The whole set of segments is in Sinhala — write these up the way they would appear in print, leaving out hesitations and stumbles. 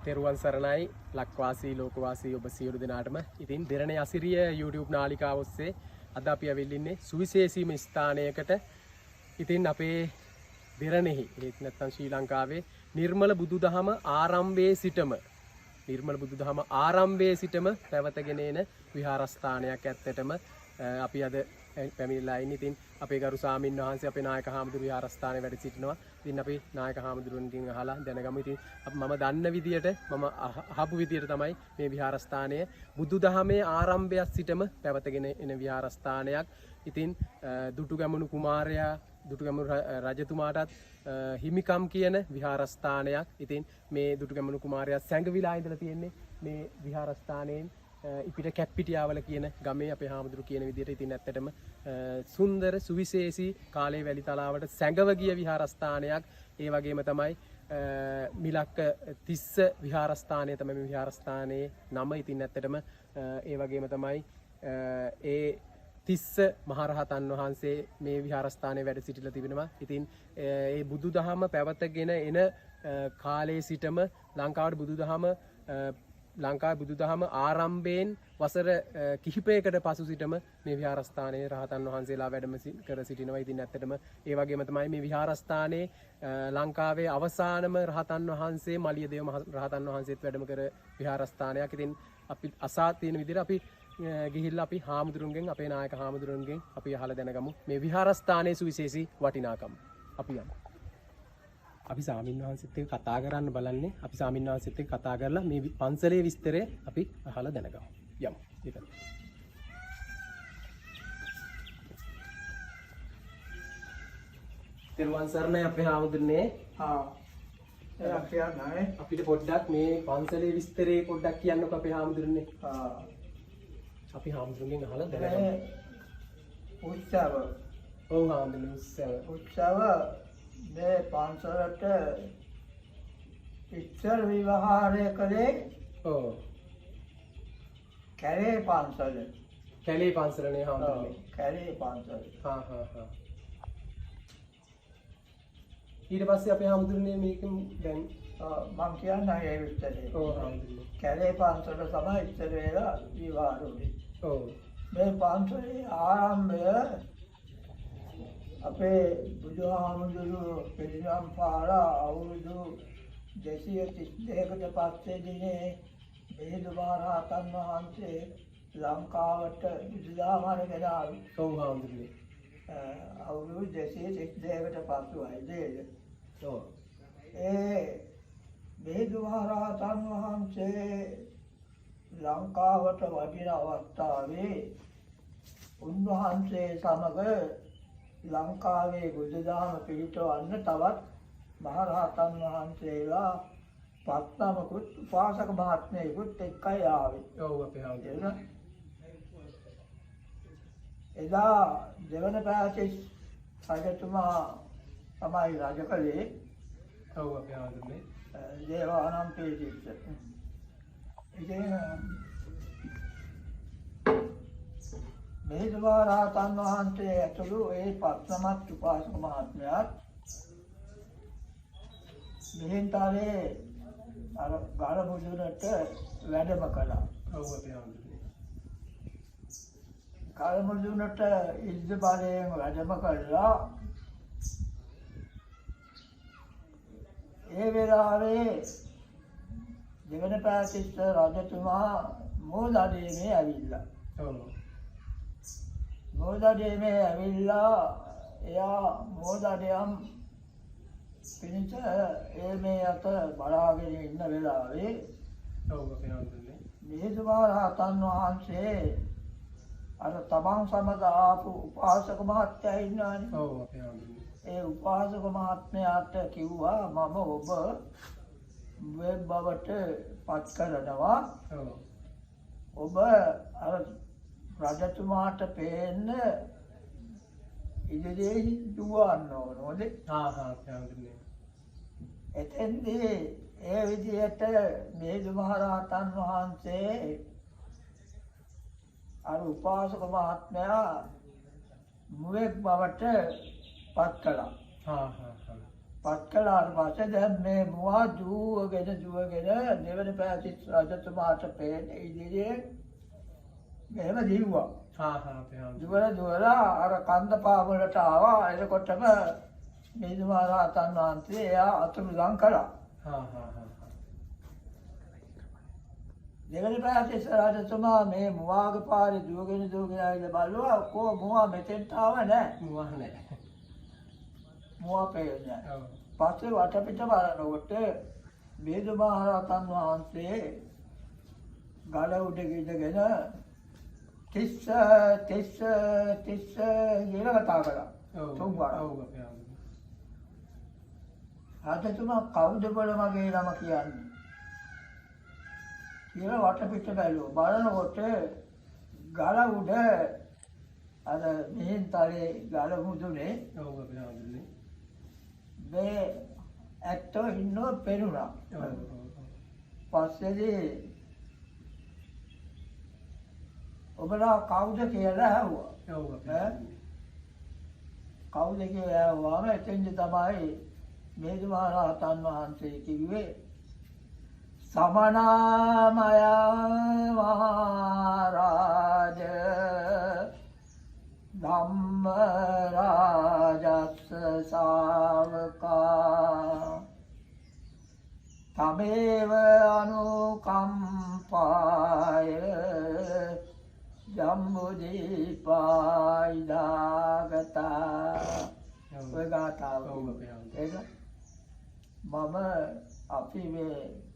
තෙරුවන් සරණයි ලක්වාසී ලෝකවාසී ඔබ සියලු දෙනාටම. ඉතින් දෙරණ අසිරිය YouTube නාලිකාව ඔස්සේ අද අපි ඇවිල්ලා ඉන්නේ සුවිශේෂීම ස්ථානයකට. ඉතින් අපේ දෙරණෙහි ඒත් නැත්නම් ශ්‍රී ලංකාවේ නිර්මල බුදුදහම ආරම්භයේ සිටම නිර්මල බුදුදහම ආරම්භයේ සිටම පැවතගෙන එන විහාරස්ථානයක් ඇත්තටම අපි අද පැමිණිලා ඉන්නේ. ඉතින් අපේ ගරු සාමින් වහන්සේ අපේ නායක හාමුදුරු විහාරස්ථානයේ වැඩ සිටිනවා. ඉතින් අපි නායක හාමුදුරුවන්ගෙන් අහලා දැනගමු. ඉතින් මම දන්න විදියට මම අහපු විදියට තමයි මේ විහාරස්ථානය බුදුදහමේ ආරම්භයක් සිටම පැවතගෙන එන විහාරස්ථානයක්. ඉතින් දුටුගැමුණු කුමාරයා දුටුගැමුණු රජතුමාටත් හිමිකම් කියන විහාරස්ථානයක්. ඉතින් මේ දුටුගැමුණු කුමාරයා සැඟවිලා ඉඳලා තියෙන්නේ මේ විහාරස්ථානයෙන් ඉපිට කැප්පිටියාවල කියන ගමේ අපේ හාමුදුරු කියන විදිහට. ඉතින් ඇත්තටම සුන්දර සුවිශේෂී කාලේ වැලිතලාවට සැඟව ගිය විහාරස්ථානයක්. ඒ වගේම තමයි මිලක්ක තිස්ස විහාරස්ථානය තමයි මේ විහාරස්ථානයේ නම. ඉතින් ඇත්තටම ඒ වගේම තමයි ඒ තිස්ස මහරහතන් වහන්සේ මේ විහාරස්ථානයේ වැඩ සිටිලා තිබෙනවා. ඉතින් ඒ බුදුදහම පැවතගෙන එන කාලයේ සිටම ලංකාවට බුදුදහම ලංකාවේ බුදුදහම ආරම්භයෙන් වසර කිහිපයකට පසු සිටම මේ විහාරස්ථානයේ රහතන් වහන්සේලා වැඩම කර සිටිනවා. ඉතින් ඇත්තටම ඒ වගේම තමයි මේ විහාරස්ථානයේ ලංකාවේ අවසානම රහතන් වහන්සේ මලියදේව මහ රහතන් වහන්සේත් වැඩම කර විහාරස්ථානයක්. ඉතින් අපි අසා තියෙන විදිහට අපි ගිහිල්ලා අපි හාමුදුරුවන්ගෙන් අපේ නායක හාමුදුරුවන්ගෙන් අපි අහලා දැනගමු මේ විහාරස්ථානයේ සුවිශේෂී වටිනාකම. අපි යමු. අපි සාමින් වහන්සේත් එක්ක කතා කරන්න බලන්නේ. අපි සාමින් වහන්සේත් එක්ක කතා කරලා මේ පන්සලේ විස්තරය අපි අහලා දැනගමු. යමු. ඒකයි. තෙරුවන් සරණයි අපේ හාමුදුරනේ. ආ ඒක කියන්නයි. අපිට පොඩ්ඩක් මේ පන්සලේ විස්තරේ පොඩ්ඩක් කියන්නකෝ අපේ හාමුදුරනේ. ආ අපි හාමුදුරන්ගෙන් අහලා දැනගමු. මේ උත්සව ඔව් හාමුදුරනේ උත්සව. උත්සව මේ පන්සලට ඉස්සර විවහාරය කළේ ඔව්. කැලේ පන්සල. කැලේ පන්සලනේ ඔව්, හාමුදුරනේ. කැලේ පන්සල. හා හා හා. ඊට පස්සේ අපේ හාමුදුරනේ මේක දැන් ඔව්, මං කියන්නම් ඒ විස්තරේ. ඔව් හාමුදුරනේ. කැලේ පන්සල තමයි ඉස්සර වෙලා විවහාර වුණේ. ඔව්. මේ පන්සලේ ආරම්භය අපේ බුදුහාමුදුරුවෝ පිරිනිවන් පාලා අවුරුදු 232කට පස්සේ දිනේ මිහිඳු මහරහතන් වහන්සේ ලංකාවට බුදුදහම අරගෙන ආවේ. ඔව් හාමුදුරනේ. අවුරුදු 232කට පසුවයි නේද? ඔව්. ඒ මිහිඳු මහරහතන් වහන්සේ ලංකාවට වඩින අවස්ථාවේ උන්වහන්සේ සමග ලංකාවේ බුදුදහම පිහිටවන්න තවත් මහරහතන් වහන්සේලා පත් නමකුත් උපාසක මහත්මයෙකුත් එක්කයි ආවේ. ඔව් අපේ හාමුදුරනේ. එදා දෙවන පෑතිස් රජතුමා තමයි රජ කළේ. ඔව් අපේ හාමුදුරනේ. දේවානම්පියතිස්ස. ඉතින් මිහිඳු මහරහතන් වහන්සේ ඇතුළු ඒ පත්නමත් උපාසක මහත්මයාත් මිහින්තලේ අර ගල මුදුනට වැඩම කළා. ඔව් අපේ හාමුදුරනේ. ගල මුදුනට ඉර්ධ බලයෙන් වැඩම කළා. ඒ වෙලාවේ දෙවන පෑතිස්ස රජතුමා මෝදඩේමේ ඇවිල්ලා. ඔව්. මෝදඩේමේ ඇවිල්ලා එයා මෝදඩයම් පිණිස ඒ මේ අත බලාගෙන ඉන්න වෙලාවේ ඔව් අපේ හාමුදුරනේ. මිහිඳු මහරහතන් වහන්සේ අර තමන් සමග ආපු උපාසක මහත්තයා ඉන්නවනේ. ඔව් අපේ හාමුදුරනේ. ඒ උපාසක මහත්මයාට කිව්වා මම ඔබ මුවෙක් බවට පත් කරනවා. ඔව්. ඔබ අර රජතුමාට පේන්න ඉදිරියේ දුවන්න ඕන. හොඳේ. හා හා අපේ හාමුදුරනේ. එතෙන්දී ඒ විදිහට මිහිඳු මහරහතන් වහන්සේ අර උපාසක මහත්මයා මුවෙක් බවට පත් කළා. හා හා හා. පත් කළාට පස්සේ දැන් මේ මුවා දුවගෙන දුවගෙන දෙවන පෑතිස් රජතුමාට පේන ඉදිරියේ මෙහෙම දිව්වා. හා හා අපේ හාමුදුරුවනේ. දුවලා දුවලා අර කන්ද පාමුලට ආවා. එතකොටම මිහිඳු මහ රහතන් වහන්සේ එයා අතුරුදන් කළා. හා හා හා. දෙවන පෑතිස් රජතුමා මේ මුවාගේ පාරේ දුවගෙන දුවගෙන ආවිල්ලා බලුවා, කෝ මුවා මෙතෙන්ට ආව නෑ. මුවා නෑ. මුවා පේන්නේ නෑ. ඔව්. පස්සේ වටපිට බලනකොට මිහිඳු මහ රහතන් වහන්සේ ගල උඩ ඉඳගෙන තිස්ස තිස්ස තිස්ස කියලා කතා කළා. ඔව්. තුන් වරක්. ඔව් අපේ හාමුදුරුවනේ. රජතුමා කවුද බල මගේ නම කියන්නේ කියලා වටපිට බැලුවා. බලනකොට ගල උඩ අර මිහින්තලේ ගල මුදුනේ ඔව් අපේ හාමුදුරුවනේ. මේ ඇත්තෝ ඉන්නව පෙනුණා. ඔව් ඔව් ඔව්. පස්සේදී ඔබලා කවුද කියලා ඇහුවා. ඔව් අපේ ඈ? හාමුදුරුවනේ. කවුද කියලා ඇහුවාම එතෙන්දි තමයි මිහිඳු මහ රහතන් වහන්සේ කිව්වේ සමනාමය මහරජ ධම්ම රාජස්ස ශාවකා තමේව අනුකම්පාය ජම්බුදීපායිදාගතා. ඔව්. ඔය ගාථාව. ඔව් අපේ හාමුදුරුවනේ. ඒක මම අපි මේ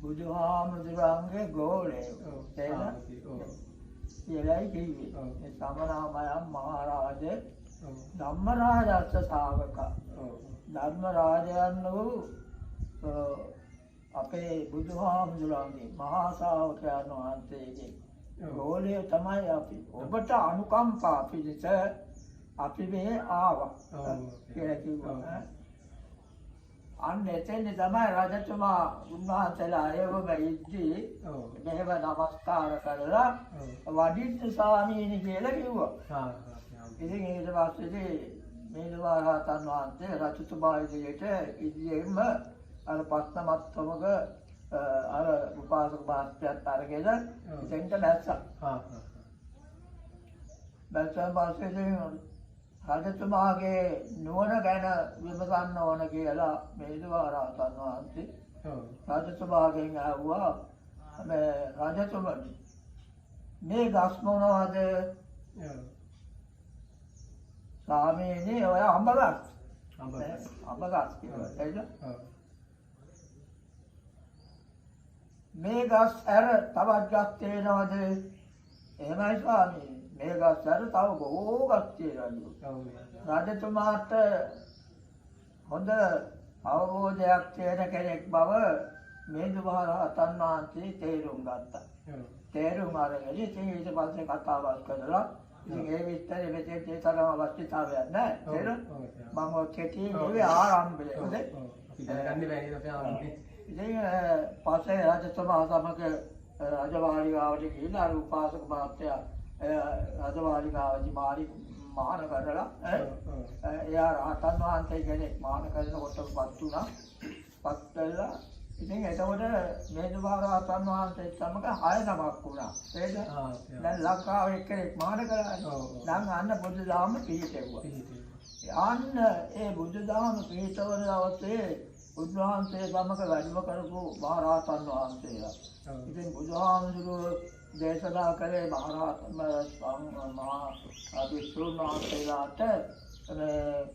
බුදුහාමුදුරන්ගේ ගෝලයෝ ඔව්. තේරෙනවද? ඔව්. කියලායි කිව්වේ. ඔව්. මේ සමනාමයන් මහරජ ඔව්. ධම්ම රාජස්ස ශාවකා. ඔව්. ධර්ම රාජයන් වූ අපේ බුදුහාමුදුරන්ගේ මහා ශාවකයන් වහන්සේගේ ඔව්. ගෝලය තමයි අපි. ඔබට අනුකම්පා පිණිස අපි මේ ආවා ඔව්. කියලා කිව්වා. ඔව්. ඈ. අන්න එතෙන්දි තමයි රජතුමා උන්වහන්සේලා ඒවම ඉද්දී ඔව්. මෙහෙම නමස්කාර කරලා ඔව්. වඩින්න ස්වාමීනි කියලා කිව්වා. හා හා අපේ හාමුදුරුවනේ. ඉතින් ඊට පස්සේදී මිහිඳු මහ රහතන් වහන්සේ රජතුමා ඉදිරියට ඉදිරියෙන්ම අර පස්නමත් සමග අර උපාසක මහත්තයත් අරගෙන එතෙන්ට බැස්සා. හා හා. බැස්සන් පස්සේ ඉතින් රජතුමාගේ නුවණ ගැන විමසන්න ඕන කියලා මිහිඳු මහ රහතන් වහන්සේ ඔව්. රජතුමාගෙන් ඇහුවා, මේ රජතුමනි මේ ගස් මොනවද? ඔව්. ස්වාමීනි ඔය අඹ ගස්. අඹ ගස්. අඹ ගස් කිව්වා. එයිද? ඔව්. මේ ගස් ඇර තවත් ගස් තියෙනවද? එහෙමයි ස්වාමීනි. මේ ගස් ඇර තව බොහෝ ගස් තියෙනවා. ඔව්. රජතුමාට හොඳ අවබෝධයක් තියෙන කෙනෙක් බව මිහිඳු මහ රහතන් වහන්සේ තේරුම් ගත්තා. ඔව්. තේරුම් අරගෙන ඉතින් ඊට පස්සේ කතාබස් කරලා ඉතින් ඒ විස්තරය මෙතෙන් ඒ තරම් අවශ්‍යතාවයක් නැහැ. ඔව්. තේරුණා? ඔව්. මම ඔය කෙටියෙන් ඔව්. කිව්වේ ආරම්භය. ඔව්. හොඳේ? ඔව්. අපි දැනගන්න බෑ නේද අපේ හාමුදුරුවනේ? ඉතින් පස්සේ රජතුමා සමග රජමාලිගාවට ගිහිල්ලා අර උපාසක මහත්තයා රජමාලිගාවේදී මාරි මහාන කරලා ඔව්. ඔව්. එයා රහතන් වහන්සේ කෙනෙක් මහාන කරනකොටම පත් වුණා. පත් වෙලා ඉතින් එතකොට මිහිඳු මහ රහතන් වහන්සේ සමග 6 නමක් වුණා. තේරෙනවද? ආ අපේ දැන් ලංකාවේ එක්කෙනෙක් මහාන කළානේ. ඔව්, ඔව්. දැන් අන්න බුදුදහම පිහිටෙව්වා. පිහිටෙව්වා. අන්න ඒ බුදුදහම පිහිටවන දවසේ උන්වහන්සේ සමග වැඩම කරපු මහරහතන් වහන්සේලා. ඔව්. ඉතින් බුදුහාමුදුරුවෝ දේශනා කළේ මහරහතන් මහා භික්ෂුන් වහන්සේලාට මේ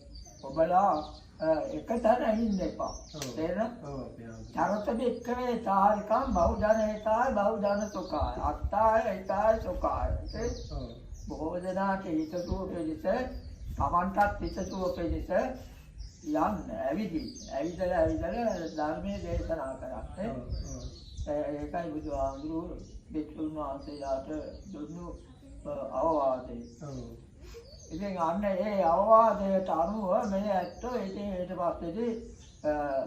ඔබලා එක තැන ඉන්න එපා. ඔව්. තේරෙනවද? ඔව් අපේ හාමුදුරුවනේ. චරත භික්ඛවේ චාරිකං බහුජන හිතාය බහුජන සුඛාය අත්තාය හිතාය සුඛාය. තේරෙනවද? ඔව්. බොහෝ දෙනාට හිතසුව පිණිස තමන්ටත් හිතසුව පිණිස යන්න ඇවිදින්න. ඇවිදලා ඇවිදලා ධර්මයේ දේශනා කරන්නේ. ඔව්. ඔව්. ඒකයි බුදුහාමුදුරුවෝ භික්ෂුන් වහන්සේලාට දුන්නු අවවාදය. ඔව්. ඉතින් අන්න ඒ අවවාදයට අනුව මේ ඇත්තෝ ඉතින් ඊට පස්සේදී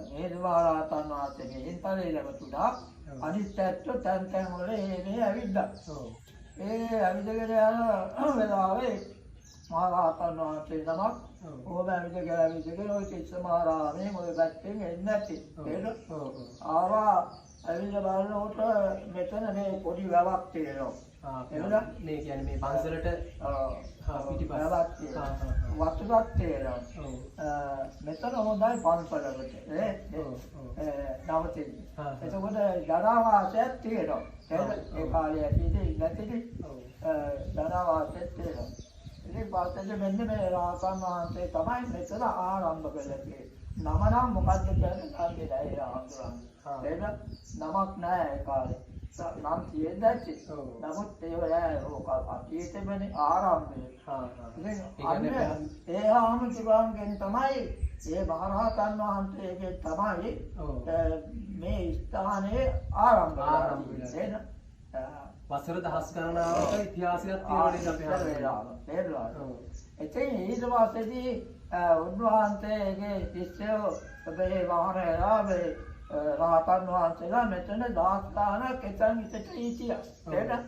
මිහිඳු මහ රහතන් වහන්සේ මිහින්තලේ ලැබුණා. ඔව්. අනිත් ඇත්තෝ තැන් තැන් වල ඒ මේ ඇවිද්දා. ඔව්. ඒ ඇවිදගෙන යන වෙලාවේ මහ රහතන් වහන්සේ නමක් ඔහොම ඇවිදගෙන ඇවිදගෙන ඔය තිස්සමාරාමේ ඔය පැත්තෙන් එන්න ඇති. තේරෙනවද? ඔව් ඔව්. ආවා, ඇවිල්ලා බලනකොට මෙතන මේ පොඩි වැවක් තියෙනවා. තේරුණා? මේ කියන්නේ මේ පන්සලට පිටිපස්ස වැවක් තියෙනවා. වතුරක් තියෙනවා. මෙතන හොඳයි පන්සලකට. ඈ නවතින්න. එතකොට ජනාවාසයක් තියෙනවා. තේරෙනවද? ඒ කාලේ ඇටියෙ නැතිද? ජනාවාසයක් තියෙනවා. ඉතින් පස්සේ මෙන්න මේ රහතන් වහන්සේ තමයි මෙතන ආරම්භ කළේ. නම නම් මොකද්ද කියන්නේ දන්නේ නැහැ ඒ ආන්දරන්. තේරෙනවද? නමක් නෑ ඒ කාලේ. නම් තියෙන්න ඇති. නමුත් ඒව නෑ, ඕක අතීතෙමනේ ආරම්භය. ඉතින් අන්න ඒ ආමතුරුන්ගෙන් තමයි, ඒ මහරහතන් වහන්සේගෙන් තමයි මේ ස්ථානයේ ආරම්භ වෙන්නේ. වසර දහස් ගණනාවක ඉතිහාසයක් තියෙනවා නේද අපේ ආරම්භ. තේරුණාද? ඉතින් ඊට පස්සේදී උන්වහන්සේගේ ශිෂ්‍යයෝ මේ වහරලා මේ රහතන් වහන්සේලා මෙතන දහස් ගාණක් එතන ඉතට හිටියා. තේරෙනවද?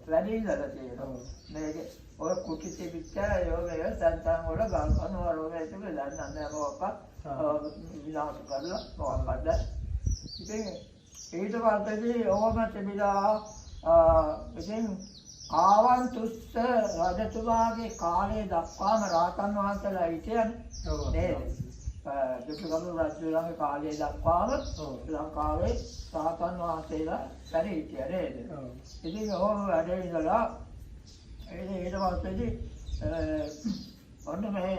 වැඩි ඉඳලා තියෙනවා. මේක ඔය කුටි තිබිච්ච ඒව මේ තැන් තැන් වල ගල් කණු වල ඔය ඒක දැන් නෑ මොකක්වත් විනාශ කරලා මොකක්වත්. ඉතින් ඊට පස්සේදී ඔහොම තිබිලා ඉතින් කාවන්තුස්ස රජතුමාගේ කාලය දක්වාම රහතන් වහන්සේලා හිටියනේ. නේද? දුටුගැමුණු රජුගේ කාලය දක්වාම ලංකාවේ රහතන් වහන්සේලා වැඩ හිටියා නේද? ඉතින් ඔහොම වැඩ ඉඳලා ඊට පස්සේදී ඔන්න මේ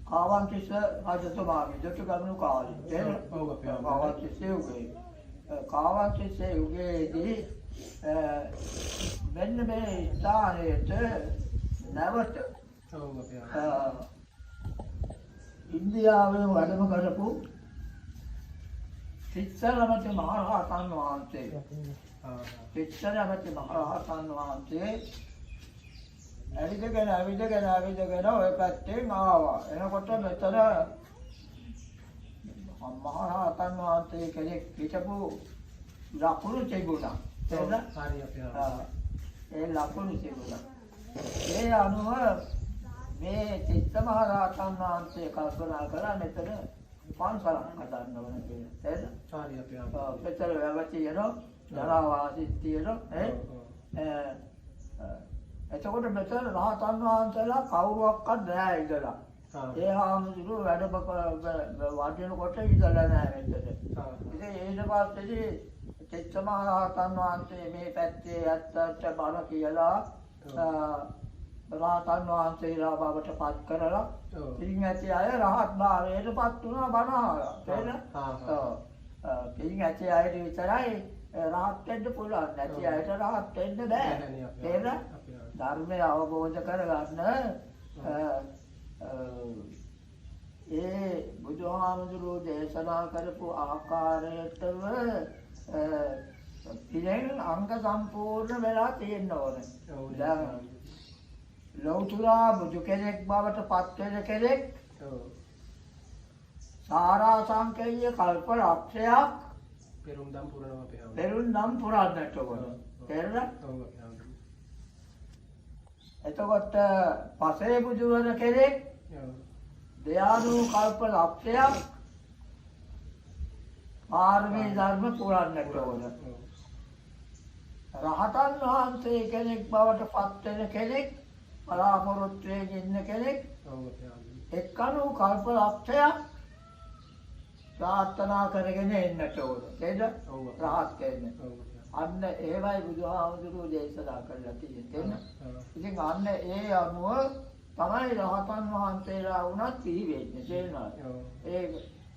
කාවන්තිස්ස රජතුමාගේ දුටුගැමුණු කාලේ නේද? ඔව් අපේ කාවන්තිස්ස යුගයේ. කාවන්තිස්ස යුගයේදී මෙන්න මේ ස්ථානයට නැවත ඔව් අපේ ඉන්දියාවෙන් වැඩම කරපු තිස්සරමති මහරහතන් වහන්සේ, තිස්සරමති මහරහතන් වහන්සේ ඇවිදගෙන ඇවිදගෙන ඇවිදගෙන ඔය පැත්තෙන් ආවා. එනකොට මෙතන මහරහතන් වහන්සේ කෙනෙක් හිටපු ලකුණු තිබුණා. තේරුණා? හරි අපේ. ඒ ලකුණු තිබුණා. ඒ අනුව මේ තිස්ස මහරහතන් වහන්සේ කල්පනා කළා මෙතන පන්සලක් හදන්න ඕන කියලා. තේරෙනවද? හරි අපේ. මෙතන වැව තියෙනවා, ජනාවාසිත් තියෙනවා. ඈ එතකොට මෙතන රහතන් වහන්සේලා කවුරුවක්වත් නෑ ඉඳලා. ඒ හාමුදුරුවෝ වැඩ වඩිනකොට ඉඳලා නෑ මෙතන. ඉතින් ඊට පස්සේදී තිස්ස මහරහතන් වහන්සේ මේ පැත්තේ ඇත්තට බණ කියලා රහතන් වහන්සේලා බවට පත් කරලා පින් ඇති අය රහත් භාවයට පත් වුණා බණ අහලා. තේරෙනවද? ඔව්. පින් ඇති අයට විතරයි රහත් වෙන්න පුළුවන්. නැති අයට රහත් වෙන්න බෑ. තේරෙනවද? ධර්මය අවබෝධ කරගන්න ඒ බුදුහාමුදුරුවෝ දේශනා කරපු ආකාරයටම පිනෙන් අංග සම්පූර්ණ වෙලා තියෙන්න ඕනේ. දැන් ලෞතුරා බුදු කෙනෙක් බවට පත් වෙන කෙනෙක් සාරාංශකීය කල්ප ලක්ෂයක් පෙරුම්දම් පුරනවා අපේ හැම. පෙරුම්දම් පුරන්නට ඕන. තේරුණා? ඔව් අපේ හැම. එතකොට පසේ බුදු වන කෙනෙක් දෙයානු කල්ප ලක්ෂයක් පාරමී ධර්ම පුරන්නට ඕන. රහතන් වහන්සේ කෙනෙක් බවට පත් වෙන කෙනෙක් බලාපොරොත්තුවෙන් ඉන්න කෙනෙක් එක්කනු කල්ප ලක්ෂයක් ප්‍රාර්ථනා කරගෙන එන්නට ඕන. නේද? රහත් වෙන්න. අන්න ඒවයි බුදුහාමුදුරුවෝ දේශනා කරලා තියෙන්නේ. ඉතින් අන්න ඒ අනුව තමයි රහතන් වහන්සේලා වුණත් සිහි වෙන්නේ. තේරෙනවද? ඒ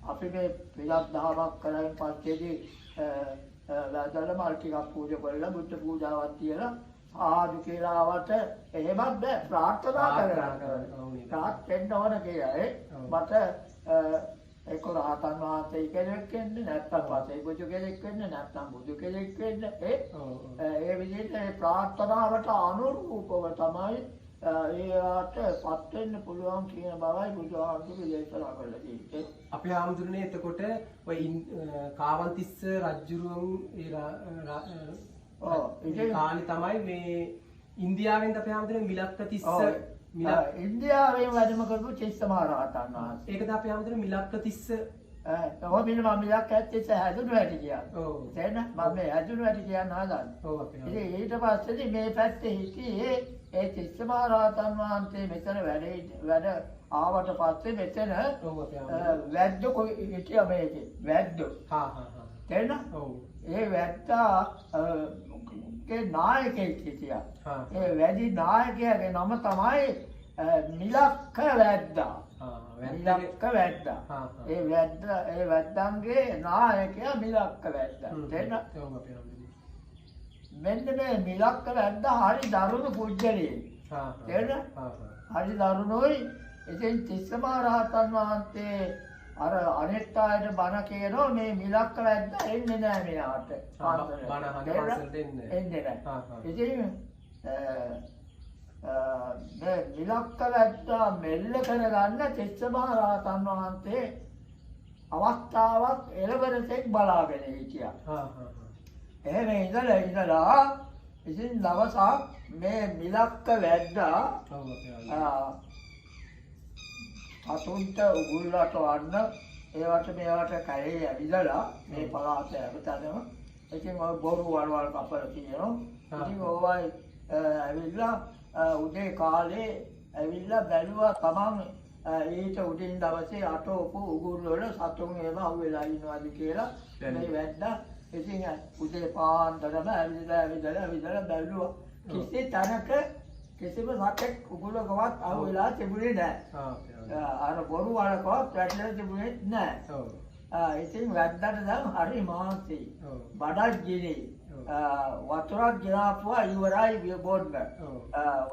අපි මේ පිටත් දහමක් කරන් පස්සේදී වැදලා මල් ටිකක් පූජා කරලා බුද්ධ පූජාවක් තියලා සාදු කියලා ආවට එහෙමත් බෑ, ප්‍රාර්ථනා කරලා රහත් වෙන්න ඕන කියලා. ඒ මට එක්ක රහතන් වහන්සේ කෙනෙක් වෙන්න, නැත්නම් පසේ බුදු කෙනෙක් වෙන්න, නැත්නම් බුදු කෙනෙක් වෙන්න. ඒ ඒ විදිහට ඒ ප්‍රාර්ථනාවට අනුරූපව තමයි ඒවට පත් වෙන්න පුළුවන් කියන බවයි බුදුහාමුදුරුවෝ දේශනා කරලා තියෙන්නේ. අපේ හාමුදුරනේ එතකොට ඔය කාවන්තිස්ස රජුරුවන් ඒ කාලේ තමයි මේ ඉන්දියාවෙන් අපේ හාමුදුරනේ මිලක්ක තිස්ස ඉන්දියාවෙන් වැඩම කරපු තිස්ස මහ රහතන් වහන්සේ. ඒකද අපේ හැමදෙරේ මිලක්ක තිස්ස. ඔව් මිල මම මිලක්ක තිස්ස හැදුණු හැටි කියන්නේ. ඔව්. තේරෙනවද? මම මේ හැදුණු හැටි කියන්න හදන්නේ. ඔව් අපේ. ඉතින් ඊට පස්සේදී මේ පැත්තේ හිටියේ ඒ තිස්ස මහ රහතන් වහන්සේ මෙතන වැඩ ආවට පස්සේ මෙතන ඔව් අපේ වැද්දෝ හිටියා මේකේ. වැද්දෝ. හා හා හා. තේරෙනවද? ඔව්. ඒ වැද්දා ගේ නායකයෙක් හිටියා. ඒ වැදි නායකයාගේ නම තමයි මිලක්ක වැද්දා. මිලක්ක වැද්දා. ඒ වැද්දා ඒ වැද්දන්ගේ නායකයා මිලක්ක වැද්දා. තේරෙනවද? ඔව් අපේ හැමදෙරේ. මෙන්න මේ මිලක්ක වැද්දා හරි දරුණු පුජ්‍යලෙක්. තේරෙනවද? හරි දරුණුයි. ඉතින් තිස්ස මහ රහතන් වහන්සේ අර අනිත් අයට බණ කියනවා මේ මිලක්ක වැද්දා එන්නේ නෑ මෙයාට. බණ අහන්න පන්සලට එන්නේ නෑ. එන්නේ නෑ. ඉතින් මේ මිලක්ක වැද්දා මෙල්ල කරගන්න තිස්ස මහ රහතන් වහන්සේ අවස්ථාවක් එළවන තෙක් බලාගෙන හිටියා. එහෙම ඉඳලා ඉතින් දවසක් මේ මිලක්ක වැද්දා සතුන්ට උගුල්ලට වන්න ඒවට මේවට කැලේ ඇවිදලා මේ පළාත හැමතැනම ඉතින් ඔය බොරු වලවල් කපලා තියෙනවා. ඉතින් ඕවයි ඇවිල්ලා උදේ කාලේ ඇවිල්ලා බැලුවා තමන් ඊට උදින් දවසේ අටවපු උගුල් වල සතුන් එහෙම අහුවෙලා ඉන්නවද කියලා මේ වැද්දා. ඉතින් උදේ පාන්දරම ඇවිදලා ඇවිදලා ඇවිදලා බැලුවා. කිසි තැනක කිසිම සතෙක් උගුලකවත් අහුවෙලා තිබුණේ නෑ. අර බොරු වලකවත් වැටලා තිබුණේ නෑ. ඉතින් වැද්දට දැන් හරි මහන්සි. බඩක් ගිනි. වතුරක් ගෙනාපුවා ඉවරයි බොන්න.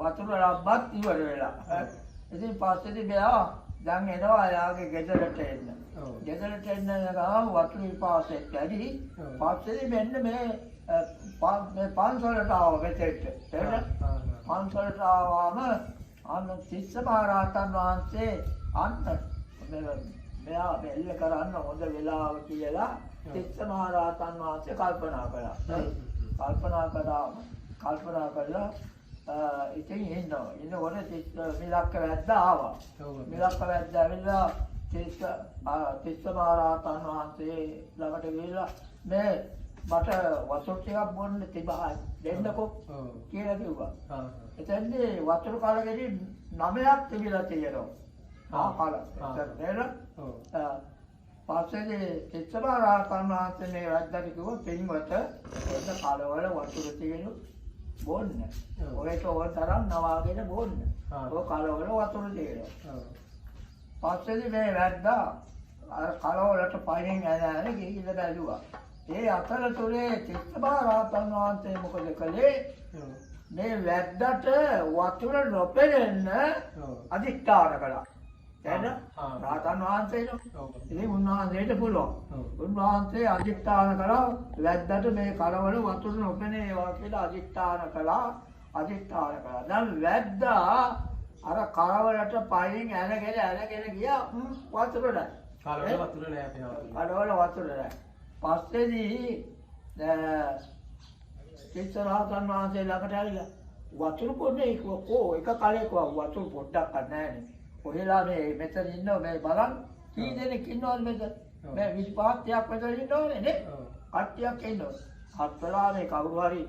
වතුර ලබ්බත් ඉවර වෙලා. ඉතින් පස්සේදී මෙයා දැන් එනවා එයාගේ ගෙදරට එන්න. ගෙදරට එන්න ගමන් වතුර පිපාසෙත් වැඩි. පස්සේදී මෙන්න මේ මේ පන්සලට ආව මෙතෙන්ට. තේරෙනවද? පන්සලට ආවම අන්න තිස්ස මහ රහතන් වහන්සේ අන්න මෙයා මෙල්ල කරන්න හොඳ වෙලාව කියලා තිස්ස මහ රහතන් වහන්සේ කල්පනා කළා. කල්පනා කරලා ඉතින් ඉන්නවා. ඉන්නකොට තිස්ස මිලක්ක වැද්දා ආවා. මිලක්ක වැද්දා ඇවිල්ලා තිස්ස මහ රහතන් වහන්සේ ළඟට ගිහිල්ලා මේ මට වතුර ටිකක් බොන්න තිබහයි දෙන්නකෝ කියලා කිව්වා. එතෙන්දී වතුර කලගෙඩි 9ක් තිබිලා තියෙනවා. කල. එතන පස්සේ තිස්ස මහ රහතන් වහන්සේ මේ වැද්දාට කිව්වා පින්වත ඔන්න කලවල වතුර තියෙන බොන්න. ඔයට ඕන තරම් නවාගෙන බොන්න. ඔය කලවල වතුර තියෙනවා. පස්සේ මේ වැද්දා අර කලවලට පයින් ඇන ඇන ගිහිල්ලා බැලුවා. ඒ අතරතුරේ තිස්ස මහ රහතන් වහන්සේ මොකද කළේ? මේ වැද්දට වතුර නොපෙනෙන්න අධිෂ්ඨාන කළා. තේරෙනවද? රහතන් වහන්සේනෝ. ඉතින් උන්වහන්සේට පුළුවන්. උන්වහන්සේ අධිෂ්ඨාන කළා වැද්දට මේ කරවල වතුර නොපෙනේවා කියලා අධිෂ්ඨාන කළා. අධිෂ්ඨාන කළා. දැන් වැද්දා අර කරවලට පයින් ඇනගෙන ගියා වතුර නෑ. කරවල වතුර නෑ අපේ. කරවල වතුර නෑ. පස්සේදී තිස්ස රහතන් වහන්සේ ළඟට ඇවිල්ලා වතුර පොඩ්ඩක් කෝ එක කලයක වතුර පොඩ්ඩක් නෑනේ. කොහෙලා මේ මෙතන ඉන්නව මේ බලන්න කී දෙනෙක් ඉන්නවද මෙතන? මේ 25 30ක් මෙතන ඉන්නවනේ නේ? කට්ටියක් ඉන්නවා. හත් වෙලා මේ කවුරු හරි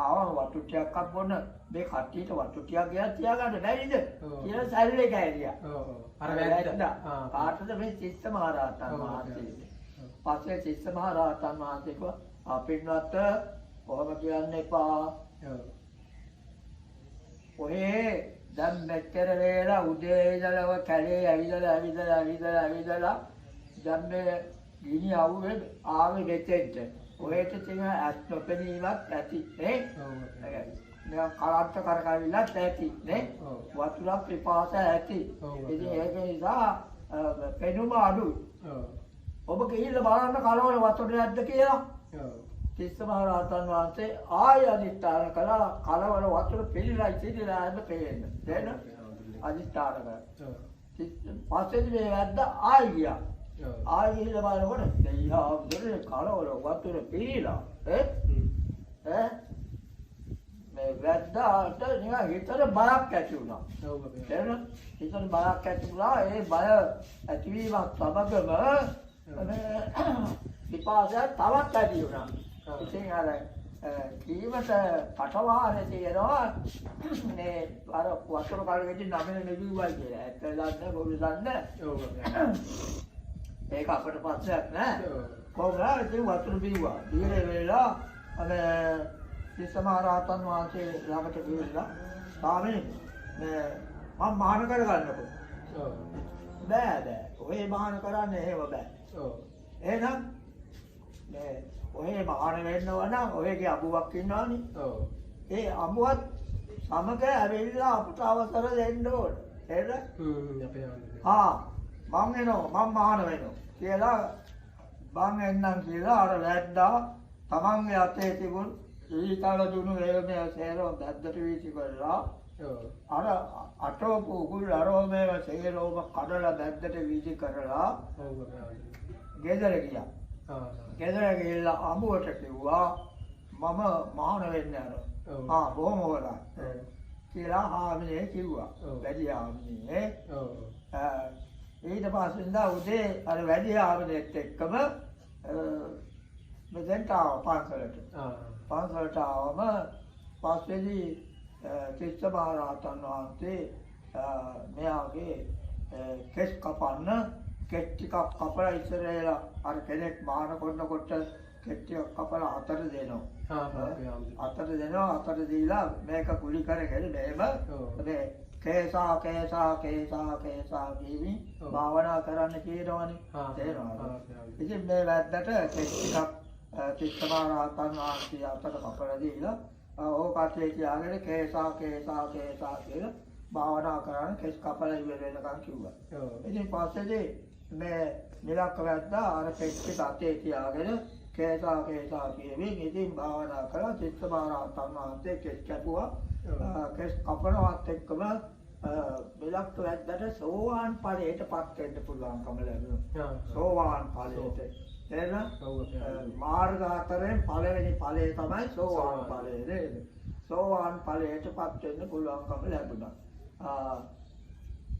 ආවම වතුර ටිකක් බොන්න මේ කට්ටියට වතුර ටිකක් ගියා තියාගන්න බැරිද කියලා සැල්ලේ ගෑරියා. ඔව් ඔව්. අර වැද්දා. කාටද මේ තිස්ස මහ රහතන් වහන්සේ. පස්සේ තිස්ස මහ රහතන් වහන්සේ කිව්වා අපින්වත් කොහොම කියන්න එපා. ඔහේ දැන් මෙච්චර වේලා උදේ ඉඳලා ඔය කැලේ ඇවිදලා ඇවිදලා ඇවිදලා ඇවිදලා දැන් මේ ගිනි අවුවේ ආවේ මෙතෙන්ට. ඔහෙට තියෙන ඇස් නොපෙනීමත් ඇති නේ. නිකන් කලන්ත කරකැවිලත් ඇති නේ. වතුරක් පිපාස ඇති. ඉතින් ඒක නිසා පෙනුම අඩුයි. ඔබ ගිහිල්ලා බලන්න කලවල වතුර නැද්ද කියලා. තිස්ස මහ රහතන් වහන්සේ ආය අදිස්ථාන කළා කලවල වතුර පිළිලා සිටිලා හැම පේන්න. තේරෙනවද? අදිස්ථාන කළා. පස්සේ මේ වැද්ද ආයි ගියා. ආයි ගිහිල්ලා බලනකොට දෙයියා දෙන්නේ කලවල වතුර පිළිලා ඈ ඈ මේ වැද්දාට නිකන් හිතට බයක් ඇති වුණා. ඔව් අපේ. තේරුණා? හිතට බයක් ඇති වුණා. ඒ බය ඇතිවීමත් සමගම මේ පිපාසය තවත් ඇති වුණා. ඉතින් අර කීමට කටවාරේ තියෙනවා මේ අර වතුර කඩගෙඩි නමන නෙබිව්වයි කියලා. ඇත්ත දන්නේ බොරු දන්නේ. ඔව් අපේ. ඒක අපට ප්‍රශ්නයක් නෑ. ඔව්. කොහොමද ඉතින් වතුර බිව්වා. බීලා වෙලා අර තිස්ස මහ රහතන් වහන්සේ ළඟට ගිහිල්ලා ස්වාමීනි මේ මම මහාන කරගන්නකෝ. ඔව්. බෑ බෑ. ඔය මහාන කරන්න එහෙම බෑ. ඔව්. එහෙනම් මේ ඔය මහාන වෙන්නව නම් ඔයගේ අඹුවක් ඉන්නවනේ. ඔව්. ඒ අඹුවත් සමග ඇවිල්ලා අපට අවසර දෙන්න ඕන. තේරෙනවද? හ්ම් අපේ ආනන්ද. හා මං එනවා මං මහාන වෙනවා කියලා බං එන්නම් කියලා අර වැද්දා තමන්ගේ අතේ තිබුණු ඊතල දුණු ඒ මේ සේරම වැද්දට වීසි කරලා ඔව්. අර අටවපු උගුල් අරෝ මේව සේරම කඩලා වැද්දට වීසි කරලා ඔව් අපේ ආනන්ද. ගෙදර ගියා. ආ. ගෙදර ගිහිල්ලා අඹුවට කිව්වා මම මහාන වෙන්න යනවා. ඔව්. ආ බොහොම හොඳයි ඔව්. කියලා හාමිනේ කිව්වා. ඔව්. වැඩි හාමිනේ. ඔව්. ඊට පස්සේ ඉඳන් උදේ අර වැඩි හාමිනෙත් එක්කම මෙතෙන්ට ආවා පන්සලට. ආ. පන්සලට ආවම පස්සේදී තිස්ස මහ රහතන් වහන්සේ මෙයාගේ කෙස් කපන්න කෙස් ටිකක් කපලා ඉස්සරහලා අර කෙනෙක් මහාන කරනකොට කෙස් ටිකක් කපලා අතට දෙනවා. ආ අපේ ආනන්ද. අතට දෙනවා. අතට දීලා මේක කුලි කරගෙන මෙහෙම ඔව්. මේ කේසා කේසා කේසා කේසා කියමින් ඔව්. භාවනා කරන්න කියනවනේ. ආ. තේරෙනවද? ආ, අපේ ආනන්ද. ඉතින් මේ වැද්දට කෙස් ටිකක් තිස්ස මහ රහතන් වහන්සේ අතට කපලා දීලා ඕක අතේ තියාගෙන කේසා කේසා කේසා කියලා භාවනා කරන්න කෙස් කපලා ඉවර වෙනකන් කිව්වා. ඔව්. ඉතින් පස්සේදී මේ නිලක්ක වැද්දා අර කෙස් ටික අතේ තියාගෙන කේසා කේසා කියමින් ඉතින් භාවනා කරලා තිස්ස මහ රහතන් වහන්සේ කෙස් කැපුවා. කෙස් කපනවත් එක්කම මිලක්ක වැද්දට සෝවාන් ඵලයටපත් වෙන්න පුළුවන්කම ලැබුණා. ආ. සෝවාන් ඵලයට. තේරුණා? ඔව් අපේ ආනන්ද. මාර්ග හතරෙන් පළවෙනි ඵලය තමයි සෝවාන් සෝවාන්. ඵලය නේද? සෝවාන් ඵලයටපත් වෙන්න පුළුවන්කම ලැබුණා.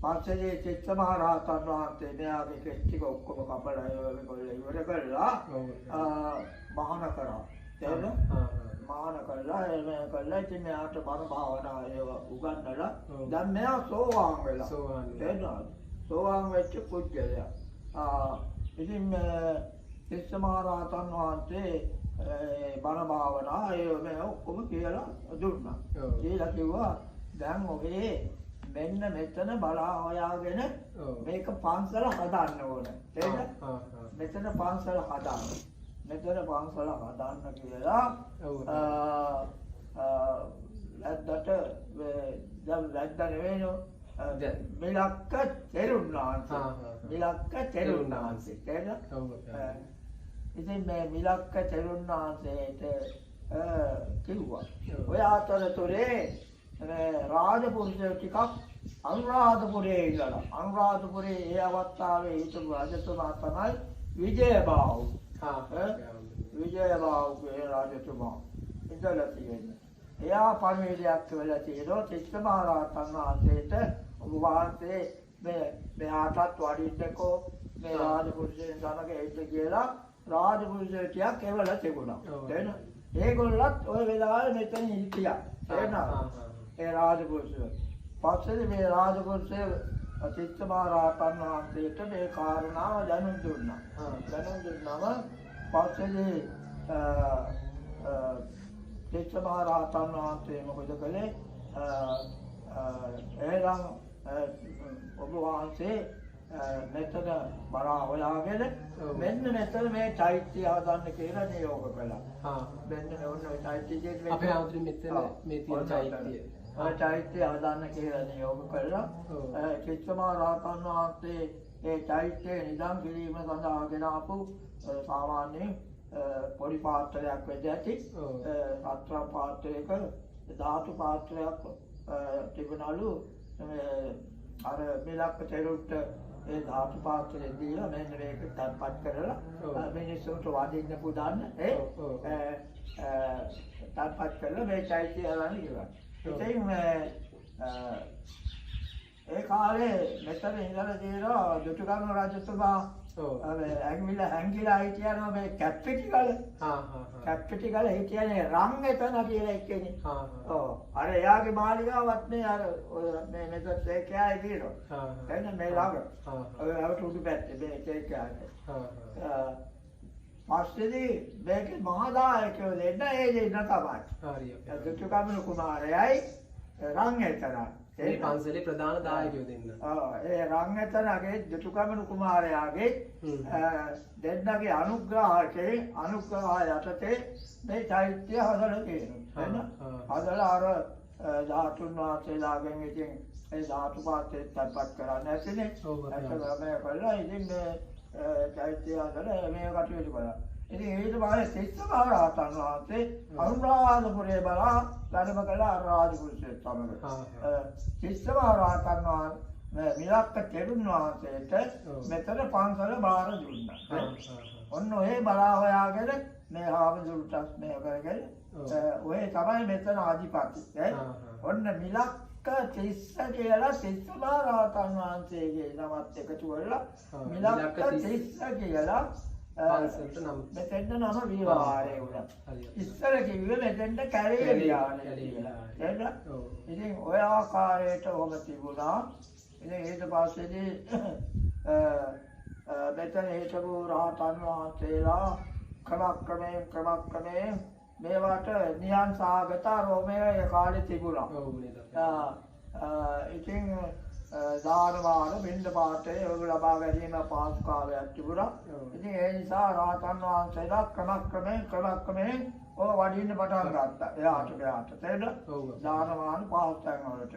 පස්සේ චිත්ත මහ රහතන් වහන්සේ මෙයාගේ කෙස් ටික ඔක්කොම කපලා ඒව කරලා ඉවර කරලා ඔව්. මහාන කරා. තේරුණා? ආ. මහාන කරලා එහෙම කරලා ඉතින් මෙයාට බණ භාවනා ඒව උගන්වලා ඔව්. දැන් මෙයා සෝවාන් වෙලා. සෝවාන් වෙලා. තේරුණාද? සෝවාන් වෙච්ච පුජ්‍යලයා. ඉතින් මේ තිස්ස මහ රහතන් වහන්සේ බණ භාවනා ඒව මේ ඔක්කොම කියලා දුන්නා. ඔව්. කියලා කිව්වා දැන් ඔබේ මෙන්න මෙතන බලා හොයාගෙන ඔව්. මේක පන්සල හදන්න ඕන. තේරෙනවද? ආ. ආ. මෙතන පන්සල හදන්න. මෙතන පන්සල හදන්න කියලා ඔව්. වැද්දට දැන් වැද්ද නෙවෙයිනෝ දැන්. මිලක්ක තෙරුන් වහන්සේ. ආ, ආ. මිලක්ක තෙරුන් වහන්සේ. තේරෙනවද? ඔව් අපේ ආනන්ද. ඉතින් මේ මිලක්ක තෙරුන් වහන්සේට කිව්වා. ඔව්. ඔය අතරතුරේ මේ රාජපුරුෂයෝ ටිකක් අනුරාධපුරයේ ඉඳලා අනුරාධපුරයේ ඒ අවස්ථාවේ හිටපු රජතුමා තමයි විජයබාහු. ආ. ඈ? අපේ ආනන්ද. විජයබාහු කියන රජතුමා ඉඳලා තියෙන්නේ. එයා පණිවිඩයක් වෙලා තියෙනවා තිස්ස මහ රහතන් වහන්සේට ඔබ වහන්සේ මේ මෙහාටත් වඩින්නකෝ මේ රාජපුරුෂයන් සමග එන්න කියලා රාජපුරුෂයෝ ටිකක් එවලා තිබුණා. ඔව්. තේරෙනවද? ඒගොල්ලත් ඔය වෙලාවේ මෙතන හිටියා. තේරෙනවද? ආ, ආ. ඒ රාජපුරුෂයෝ. පස්සේ මේ රාජපුරුෂයෝ තිස්ස මහ රහතන් වහන්සේට මේ කාරණාව දැනුම් දුන්නා. ආ. දැනුම් දුන්නම පස්සේ තිස්ස මහ රහතන් වහන්සේ මොකද කළේ? එහෙනම් ඔබ වහන්සේ මෙතන බලා හොයාගෙන ඔව්. මෙන්න මෙතන මේ චෛත්‍ය හදන්න කියලා නියෝග කළා. ආ. මෙන්න මේ ඔන්න ඔය චෛත්‍ය කියන්නේ අපේ ආනන්ද මෙතන ඔව්. මේ තියෙන ඔන්න චෛත්‍යය. ඔය චෛත්‍ය හදන්න කියලා නියෝග කළා. ඔව්. චිත්ත මහ රහතන් වහන්සේ ඒ චෛත්‍යය නිදන් කිරීම සඳහා ගෙන ආපු සාමාන්‍යයෙන් පොඩි පාත්‍රයක් වෙද ඇති. ඔව්. සත්‍ර පාත්‍රයක ධාතු පාත්‍රයක් තිබුණලු මේ අර මිලක්ක තෙරුන්ට ඒ ධාතු පාත්‍රය දීලා මෙන්න මේක තැන්පත් කරලා මිනිස්සුන්ට වදින්න පුදන්න ඒ තැන්පත් කරලා මේ චෛත්‍යය හදන්න කිව්වා. ඉතින් මේ ඒ කාලේ මෙතන ඉඳලා තියෙනවා දුටුගැමුණු රජතුමා මේ ඇඟිල්ල හැංගිලා හිටියනවා මේ කැප්පිටි ගල. කැප්පිටි ගල හිටියනේ රන් එතන කියලා එක්කෙනෙක්. ඔව්. අර එයාගේ මාලිගාවත් මේ අර මේ මෙතන ඒ කෑයි තියෙනවා. එන්න මේ ළඟ. ඔය අවට උඩු පැත්තේ මේ ඒ කෑයි. පස්සේදී මේකේ මහා දායකයෝ දෙන්න ඒ දෙන්න තමයි. හරි. දුටුගැමුණු කුමාරයයි රන් එතන. මේ පන්සලේ ප්‍රධාන දායකයෝ දෙන්න. ඔව්. ඒ රන් එතනගේ දුටුගැමුණු කුමාරයාගේ දෙන්නගේ අනුග්‍රහයෙන් අනුග්‍රහය යටතේ මේ චෛත්‍ය හදලා තියෙනවා. එන්න හදලා අර ධාතුන් වහන්සේලාගෙන් ඉතින් ඒ ධාතු පාත්‍රය තැන්පත් කරන්න ඇතිනේ. ඒක මේ කළා. ඉතින් මේ චෛත්‍ය හදලා මේ කටයුතු කළා. ඉතින් ඊට පස්සේ තිස්ස මහ රහතන් වහන්සේ අනුරාධපුරේ බලා වැඩම කළ අර රාජපුරුෂයෙක් සමග. තිස්ස මහ රහතන් වහන්සේ මිලක්ක තෙරුන් වහන්සේට මෙතන පන්සල බාර දුන්නා. ඔන්න ඔය බලා හොයාගෙන මේ හාමුදුරුටත් මේ කරගෙන ඔය තමයි මෙතන අධිපති. ඔන්න මිලක්ක තිස්ස කියලා තිස්ස මහ රහතන් වහන්සේගේ නමත් එකතු කරලා මිලක්ක තිස්ස කියලා පන්සලට නම මෙතෙන්ට නම විහාරය වුණා. ඉස්සර කිව්වේ මෙතෙන්ට කැලේ විහාරය කියලා. තේරුණා? ඉතින් ඔය ආකාරයට ඔහොම තිබුණා. ඉතින් ඊට පස්සේදී මෙතන හිටපු රහතන් වහන්සේලා ක්‍රමක්‍රමයෙන් ක්‍රමක්‍රමයෙන් මේවට නියම් සාගත රෝමය ඒ කාලේ තිබුණා. ඔව් නේද? ඉතින් දාන වාන බින්ද පාතේ ඔය ලබා ගැනීම පහසු කාලයක් තිබුණා. ඉතින් ඒ නිසා රහතන් වහන්සේලා ක්‍රමක්‍රමයෙන් ක්‍රමක්‍රමයෙන් ඔය වඩින්න පටන් ගත්තා. එයාට මෙයාට තේරුණා? දාන වාන පහසු තැන් වලට.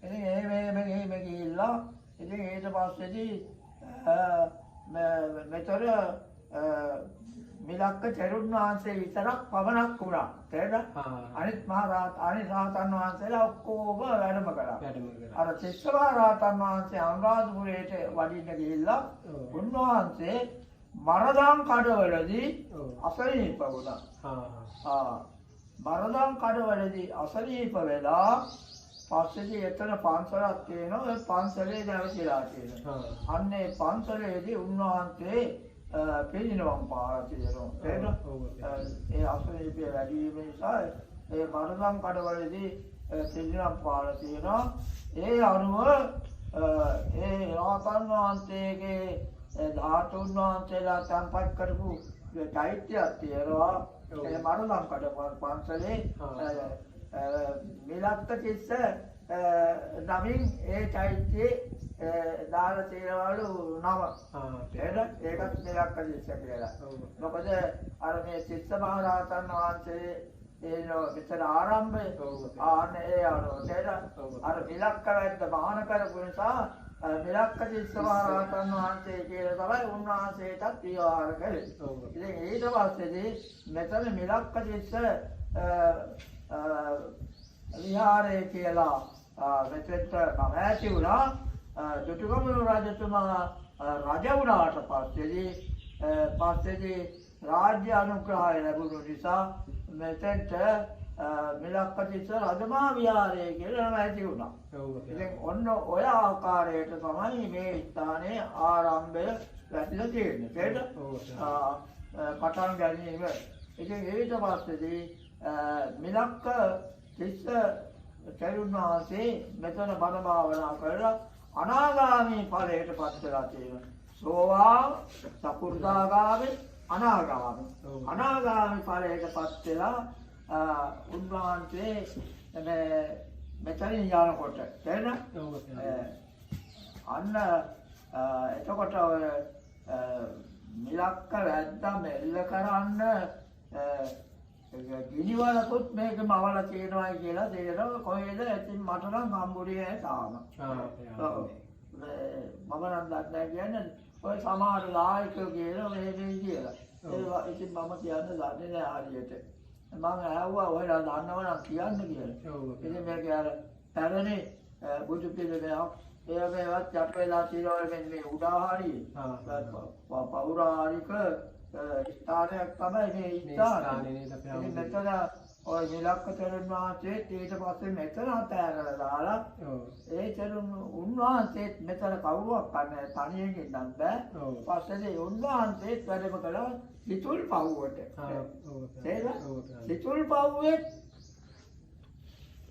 ඉතින් ඒ මේ මේ ගිහිල්ලා ඉතින් ඊට පස්සේදී මෙතන මිලක්ක තෙරුන් වහන්සේ විතරක් පමණක් වුණා. තේරුණා? අනිත් මහ රහත් අනිත් රහතන් වහන්සේලා ඔක්කොම වැඩම කළා. අර තිස්ස මහ රහතන් වහන්සේ අනුරාධපුරයට වඩින්න ගිහිල්ලා උන්වහන්සේ මරදම් කඩවලදී අසනීප වුණා. මරදම් කඩවලදී අසනීප වෙලා පස්සේදී එතන පන්සලක් තියෙනවා. ඒ පන්සලේ නැවතිලා තියෙනවා. අන්න ඒ පන්සලේදී උන්වහන්සේ පිරිනිවන් පාලා තියෙනවා. තේරුණා? ඒ අසනීපය වැඩි වීම නිසා ඒ මරදම් කඩවලදී පිරිනිවන් පාලා තියෙනවා. ඒ අනුව ඒ රහතන් වහන්සේගේ ධාතුන් වහන්සේලා තැන්පත් කරපු චෛත්‍යයක් තියෙනවා. ඒ මරදම් කඩ පන්සලේ මිලක්ක තිස්ස නමින් ඒ චෛත්‍යයේ දාලා තියෙනවලු නම. එහෙනම් ඒකත් මිලක්ක තිස්ස කියලා. මොකද අර මේ තිස්ස මහ රහතන් වහන්සේ ඒ මෙතන ආරම්භය ආන ඒ අනුව තේරෙනවද? අර මිලක්ක වැද්ද මහාන කරපු නිසා මිලක්ක තිස්ස මහ රහතන් වහන්සේ කියලා තමයි උන්වහන්සේටත් විවහාර කළේ. ඉතින් ඊට පස්සේදී මෙතන මිලක්ක තිස්ස විහාරය කියලා මෙතෙන්ට නම ඇති වුණා. දුටුගැමුණු රජතුමා රජ වුණාට පස්සේදී රාජ්‍ය අනුග්‍රහය ලැබුණු නිසා මෙතෙන්ට මිලක්ක තිස්ස රජමහා විහාරය කියලා නම ඇති වුණා. ඉතින් ඔන්න ඔය ආකාරයට තමයි මේ ස්ථානයේ ආරම්භය වැටිලා තියෙන්නේ. තේරෙනවද? පටන් ගැනීම. ඉතින් ඊට පස්සේදී මිලක්ක තිස්ස තෙරුන් වහන්සේ මෙතන බණ භාවනා කරලා අනාගාමී ඵලයට පත් වෙලා තියෙනවා. සෝවාන්, සකු르දාගාමී, අනාගාමී. අනාගාමී ඵලයට පත් වෙලා උන්වහන්සේ මේ මෙතනින් යනකොට තේරෙනවද? අන්න එතකොට ඔය මිලක්ක වැද්දා මෙල්ල කරන්න ගිනිවලකුත් මේක මවලා තියෙනවායි කියලා තේරෙනවා. කොහෙද? ඉතින් මට නම් හම්බුනේ නෑ තාම. මම නම් දන්නේ නෑ කියන්නේ ඔය සමහර ලායකයෝ කියනවා මේ මේ කියලා. ඒවා ඉතින් මම කියන්න දන්නේ නෑ හරියට. මං ඇහුවා ඔයලා දන්නව නම් කියන්න කියලා. ඉතින් මේක අර පැරණි බුදු පිළිමයක් ඒ මේවත් යට වෙලා තියෙනවා මෙන්න මේ උඩාහාරියේ. පෞරාණික ස්ථානයක් තමයි මේ ස්ථානය. ඉතින් මෙතන ඔය නිලක්ක තෙරුන් වහන්සේත් ඊට පස්සේ මෙතන අතෑරලා දාලා ඒ තෙරුන් උන්වහන්සේත් මෙතන කවුරුවක් නැහැ තනියෙන් ඉන්නත් බෑ. පස්සේ උන්වහන්සේත් වැඩම කළා සිතුල් පව්වට. සිතුල් පව්වේ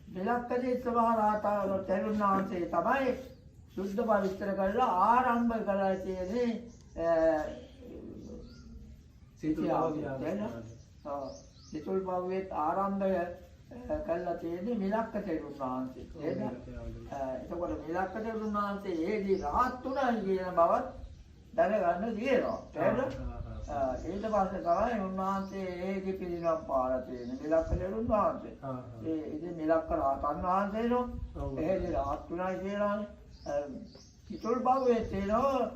නිලක්ක මහ රහතන් තෙරුන් වහන්සේ තමයි සුද්ධ පවිත්‍ර කරලා ආරම්භ කළා තියෙන්නේ සිතුල් පව්ව. සිතුල් පව්වෙත් ආරම්භය කළා තියෙන්නේ මිලක්ක තෙරුන් වහන්සේ. නේද? එතකොට මිලක්ක තෙරුන් වහන්සේ ඒදී රහත් වුණා කියන බවත් දැනගන්න තියෙනවා. නේද? ඊට පස්සේ තමයි උන්වහන්සේ ඒකේ පිළිනම් පාලා තියෙන්නේ මිලක්ක තෙරුන් වහන්සේ. ඒ ඉතින් මිලක්ක රහතන් වහන්සේනෝ එහෙදි රහත් වුණා කියලානේ. සිතුල් පව්වේ තියෙනවා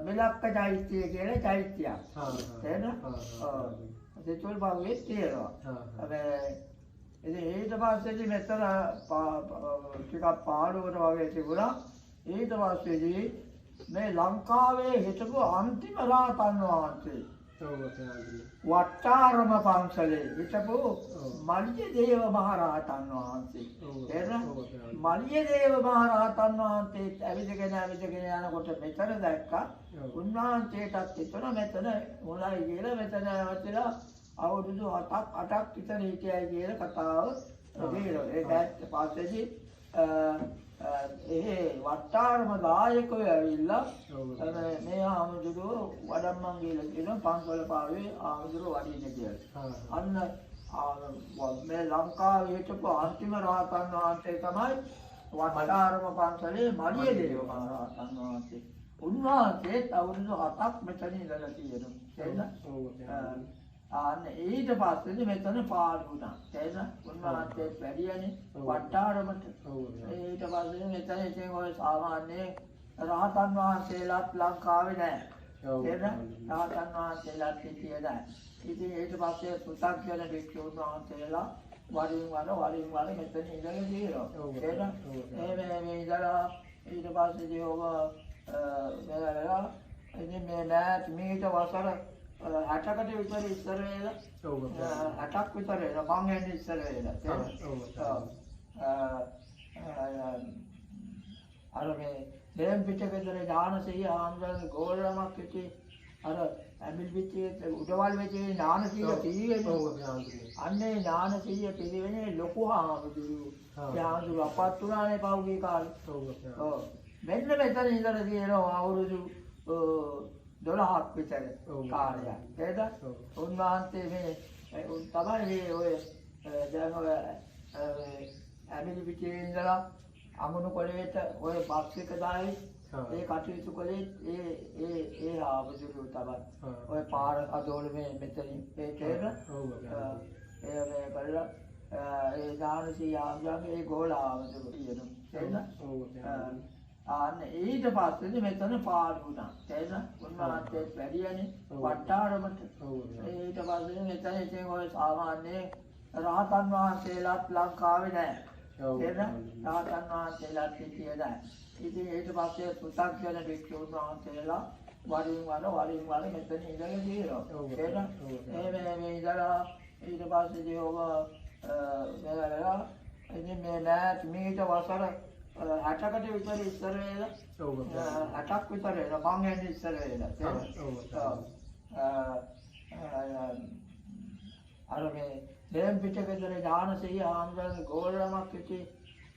මිලක්ක චෛත්‍යය කියලා චෛත්‍යයක්. නේද? සිතුල් පව්වේ තියෙනවා. හැබැයි ඉතින් ඊට පස්සේදී මෙතන ටිකක් පාළුවට වගේ තිබුණා. ඊට පස්සේදී මේ ලංකාවේ හිටපු අන්තිම රහතන් වහන්සේ වට්ටාරම පන්සලේ හිටපු මලියදේව මහ රහතන් වහන්සේ. තේරුණා? මලියදේව මහ රහතන් වහන්සේ ඇවිදගෙන ඇවිදගෙන යනකොට මෙතන දැක්කා. උන්වහන්සේටත් හිතුණා මෙතන හොඳයි කියලා මෙතන නැවතිලා අවුරුදු 7ක් 8ක් විතර හිටියයි කියලා කතාව තියෙනවා. ඒ පස්සේදී ඒ වට්ටාරම දායකයෝ ඇවිල්ලා මේ ආමුදුරුවෝ වඩම්මන් කියලා කියනවා පන්සල පාවේ ආමුදුරුවෝ වඩින්න කියලා. අන්න මේ ලංකාවේ හිටපු අන්තිම රහතන් වහන්සේ තමයි වට්ටාරම පන්සලේ මලියදේව මහ රහතන් වහන්සේ. උන්වහන්සේත් අවුරුදු 7ක් මෙතන ඉඳලා තියෙනවා. තේරුණා? අන්න ඊට පස්සේ මෙතන පාළු වුණා. තේරුණා? උන්වහන්සේත් වැඩියනේ වට්ටාරමට. ඊට පස්සේ මෙතන ඉතින් ඔය සාමාන්‍යයෙන් රහතන් වහන්සේලාත් ලංකාවේ නෑ. තේරුණා? රහතන් වහන්සේලාත් හිටියේ නෑ. ඉතින් ඊට පස්සේ පෘථග්ජන භික්ෂුන් වහන්සේලා වරින් වර වරින් වර මෙතන ඉඳලා තියෙනවා. තේරුණා? එහෙම මේ ඉඳලා ඊට පස්සේ ඔබ මෙලා ඉතින් මේ නෑ මීට වසර 60කට විතර ඉස්සර වෙලා 60ක් විතර වෙලා මං එන්නේ ඉස්සර වෙලා. අර මේ දෙම් පිටකේතර ඥානසීය ආම්රගේ ගෝලමක් හිටියේ අර ඇමිල් පිටියේ උඩවල් වෙතේ ඥානසීය පිළිවෙන්නේ. අන්නේ ඥානසීය පිළිවෙන්නේ ලොකු හාමුදුරුවෝ. ඒ හාමුදුරුවෝ අපත් වුණානේ පහුගිය කාලේ. ඔව්. මෙන්න මෙතන ඉඳලා තියෙනවා අවුරුදු 12ක් විතර කාලයක්. නේද? උන්වහන්සේ මේ උන් තමයි මේ ඔය දැන් ඔය ඇමිලි පිටියේ ඉඳලා අමුණු කොළේට ඔය බස් එක දායි ඒ කටයුතු කළේ ඒ ඒ ඒ ආවුදුරු තමයි. ඔය පාර අදෝල මේ මෙතනින් ඒ තේරෙන. ඒ මේ කරලා ඒ ඥානසී ආම්ජාගේ ඒ ගෝල ආවුදුරු කියනවා. තේරෙනවද? අන්න ඊට පස්සේ මෙතන පාළු වුණා. තේරෙනවද? උන්වහන්සේත් වැඩියනේ වට්ටාරමට. ඊට පස්සේ මෙතන ඉතින් ඔය සාමාන්‍යයෙන් රහතන් වහන්සේලාත් ලංකාවේ නෑ. තේරෙනවද? රහතන් වහන්සේලාත් හිටියේ නෑ. ඉතින් ඊට පස්සේ පෘථග්ජන භික්ෂුන් වහන්සේලා වරින් වර වරින් වර මෙතන ඉඳලා තියෙනවා. තේරෙනවද? එහෙම මේ ඉඳලා ඊට පස්සේ ඔබ මෙලා ඉතින් මේ නෑ මීට වසර 60කට විතර ඉස්සර වෙලා 60ක් විතර වෙලා මං එන්නේ ඉස්සර වෙලා. අර මේ දෙම් පිටකේතර ඥානසීය ආම්රගේ ගෝලමක් හිටියේ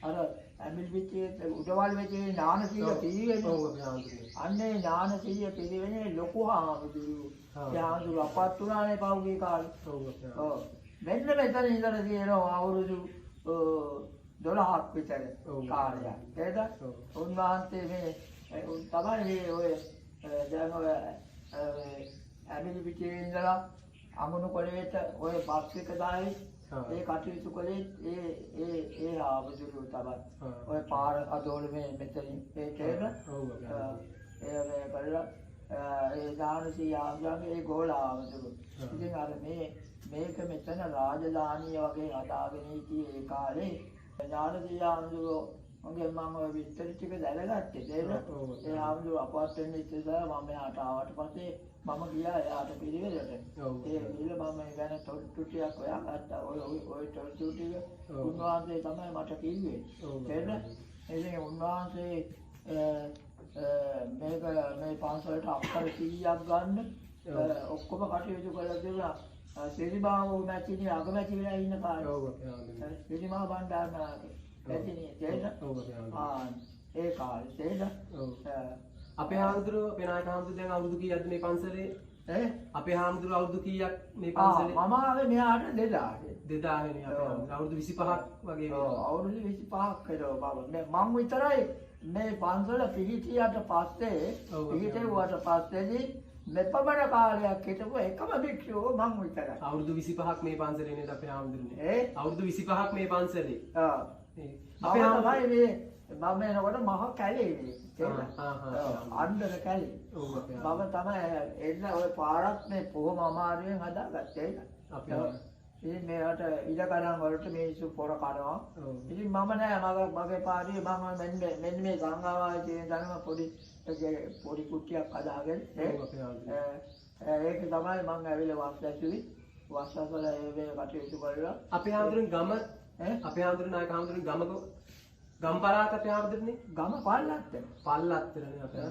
අර ඇමිල් පිටියේ උඩවල් වෙතේ ඥානසීය පිළිවෙන්නේ. අන්නේ ඥානසීය පිළිවෙන්නේ ලොකු හාමුදුරුවෝ. ඒ හාමුදුරුවෝ අපත් වුණානේ පහුගිය කාලේ. ඔව්. මෙන්න මෙතන ඉඳලා තියෙනවා අවුරුදු 12ක් විතර කාලයක්. නේද? උන්වහන්සේ මේ උන් තමයි මේ ඔය දැන් ඔය ඇමිලි පිටියේ ඉඳලා අමුණු කොළේට ඔය බස් එක දායි ඒ කටයුතු කළේ ඒ ඒ ඒ ආවුදුරු තමයි. ඔය පාර අදෝල මේ මෙතනින් ඒ තේරෙන. ඒ මේ කරලා ඒ ඥානසී ආම්ජාගේ ඒ ගෝල ආවුදුරු. ඉතින් අර මේ මේක මෙතන රාජධානිය වගේ හදාගෙන හිටියේ ඒ කාලේ ඥානසී ආම්ජුරෝ මගේ මම ඔය විස්තර ටික දැනගත්තේ තේරෙනවද? ඔව්. ඒ හාමුදුරුවෝ අපවත් වෙන්න ඉස්සෙල්ලා මම එයාට ආවට පස්සේ මම ගියා එයාට පිළිවෙලට. ඒ ගිහලා මම ඒ ගැන තොරතුරු ටිකක් හොයාගත්තා. ඔය ඔය ඔය තොරතුරු ටික උන්වහන්සේ තමයි මට කිව්වේ. තේරෙනවද? ඉතින් උන්වහන්සේ මේක මේ පන්සලට අක්කර 100ක් ගන්න ඔක්කොම කටයුතු කරලා දුන්නා. සිරිමාව මැතිණිය අගමැති වෙලා ඉන්න කාලේ. ඔව් අපේ හාමුදුරුවනේ. සිරිමා බණ්ඩාරනායක මැතිණිය තේරෙනවද? ඔව් අපේ හාමුදුරුවනේ. ආ ඒ කාලේ තේරෙනවද? ඔව්. අපේ හාමුදුරුවෝ අපේ නායක හාමුදුරුවෝ දැන් අවුරුදු කීයක්ද මේ පන්සලේ? ඈ? අපේ හාමුදුරුවෝ අවුරුදු කීයක් මේ ආ පන්සලේ? මම ආවේ මෙහාට 2000. 2000 නේ අපේ හාමුදුරුවෝ. අවුරුදු 25ක් වගේ ඔව් වෙනවා. අවුරුදු 25ක් වෙනවා මම. මං විතරයි මේ පන්සල පිහිටියට පස්සේ පිහිටුවට පස්සේදී මෙපමණ කාලයක් හිටපු එකම භික්ෂුව මං විතරයි. අවුරුදු 25ක් මේ පන්සලේ නේද අපේ හාමුදුරනේ? ඈ? අවුරුදු 25ක් මේ පන්සලේ. ඔව්. අපේ තමයි මේ මම එනකොට මහ කැලේ මේ. අණ්ඩර කැලේ. ඔව් අපේ මම තමයි එන්න ඔය පාරක් මේ කොහොම අමාරුවෙන් හදාගත්තේ. අපේ ඉතින් මේවට ඉඩ කඩම් වලට මිනිස්සු පොර කනවා. ඉතින් මම නෑ මගේ පාරියේ මම මෙන්න මේ සංඝාවායේ තියෙන තැනම පොඩි පොඩි කුට්ටියක් හදාගෙන ඒක තමයි මං ඇවිල්ලා වස් ඇසුවේ. වස් ඇසලා ඒ මේ කටයුතු කරලා අපේ හාමුදුරන් ගම අපේ හාමුදුරන් නායක හාමුදුරන් ගමක ගම් පළාත අපේ හාමුදුරනේ ගම පල්ලත්තර. පල්ලත්තරනේ අපේ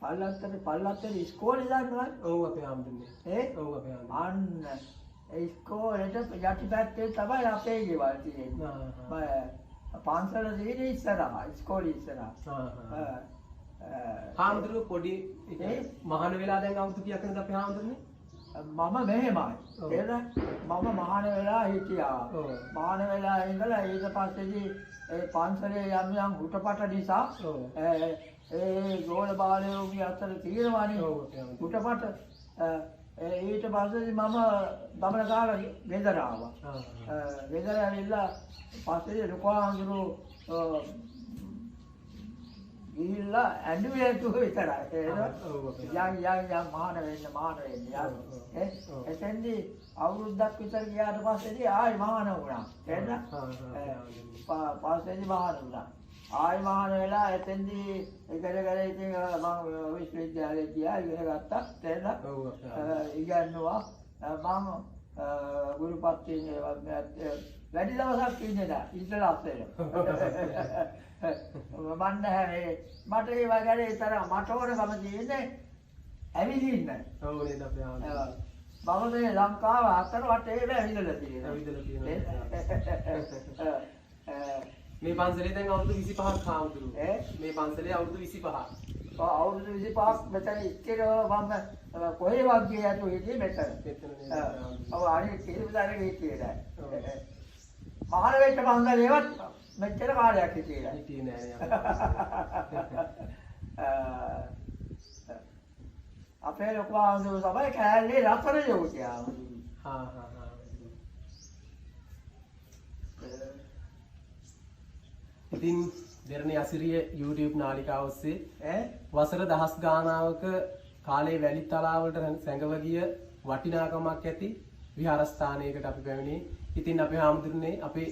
පල්ලත්තර පල්ලත්තර ඉස්කෝලේ දන්නවද? ඔව් අපේ හාමුදුරනේ. ඈ? ඔව් අපේ හාමුදුරනේ. අන්න ඉස්කෝලේට යටිපැත්තේ තමයි අපේ ගෙවල් තියෙන්නේ. පන්සල තියෙන ඉස්සරහා ඉස්කෝලේ ඉස්සරහා. හාමුදුරුවෝ පොඩි මහාන වෙලා දැන් අවුරුදු කීයක් වෙනවද අපේ හාමුදුරනේ? මම මෙහෙමයි. තේරෙනවද? මම මහාන වෙලා හිටියා. මහාන වෙලා ඉඳලා ඊට පස්සේදී ඒ පන්සලේ යම් යම් හුටපට නිසා ඒ ගෝල බාලයෝගේ අතර තියෙනවානේ හුටපට. ඊට පස්සේ මම දමන කාලා ගෙදර ආවා. ගෙදර ඇවිල්ලා පස්සේ ලොකු හාමුදුරුවෝ ගිහිල්ලා ඇඬුවේ ඇතුව විතරයි. තේරෙනවද? යන් යන් යන් මහාන වෙන්න මහාන වෙන්න යන්. එතෙන්දී අවුරුද්දක් විතර ගියාට පස්සේදී ආයි මහාන වුණා. තේරෙනවද? පස්සේදී මහාන වුණා. ආයි මහාන වෙලා එතෙන්දී ඉගෙන ගන්න ඉතින් මම විශ්වවිද්‍යාලේ ගියා ඉගෙන ගත්තා. තේරෙනවද? ඉගෙනුවා. මම ගුරුපත් ඉන්නේ වැඩි දවසක් ඉන්නේ නෑ. ඉස්සර අස්සෙල. මන් නැහැ මේ මට ඒ වගේ ඒ තරම් මට ඕනකම තියෙන්නේ ඇවිදින්න. ඔව් නේද අපේ ආ. මම මේ ලංකාව හතර වටේම ඇවිදලා තියෙනවා. ඇවිදලා තියෙනවා. මේ පන්සලේ දැන් අවුරුදු 25ක් හාමුදුරුවෝ. මේ පන්සලේ අවුරුදු 25ක්. ඔව් අවුරුදු 25ක් මෙතන ඉච්චරව මම කොහේවත් ගියේ නැතුව හිටියේ මෙතන. මෙතන නේද? ඔව් අනිත් කිසිම තැනක හිටියේ නෑ. මහාන වෙච්ච පන්සලේවත් මෙච්චර කාලයක් හිටියේ නෑ. හිටියේ නෑ නේ අපේ ලොකු හාමුදුරුවෝ තමයි කෑල්ලේ රතන ජෝතිය හාමුදුරුවෝ. හා හා හා. ඉතින් දෙරණ අසිරිය YouTube නාලිකාව ඔස්සේ වසර දහස් ගානාවක කාලයේ වැලි තලාවලට සැඟව ගිය වටිනාකමක් ඇති විහාරස්ථානයකට අපි පැමිණි. ඉතින් අපේ හාමුදුරනේ අපි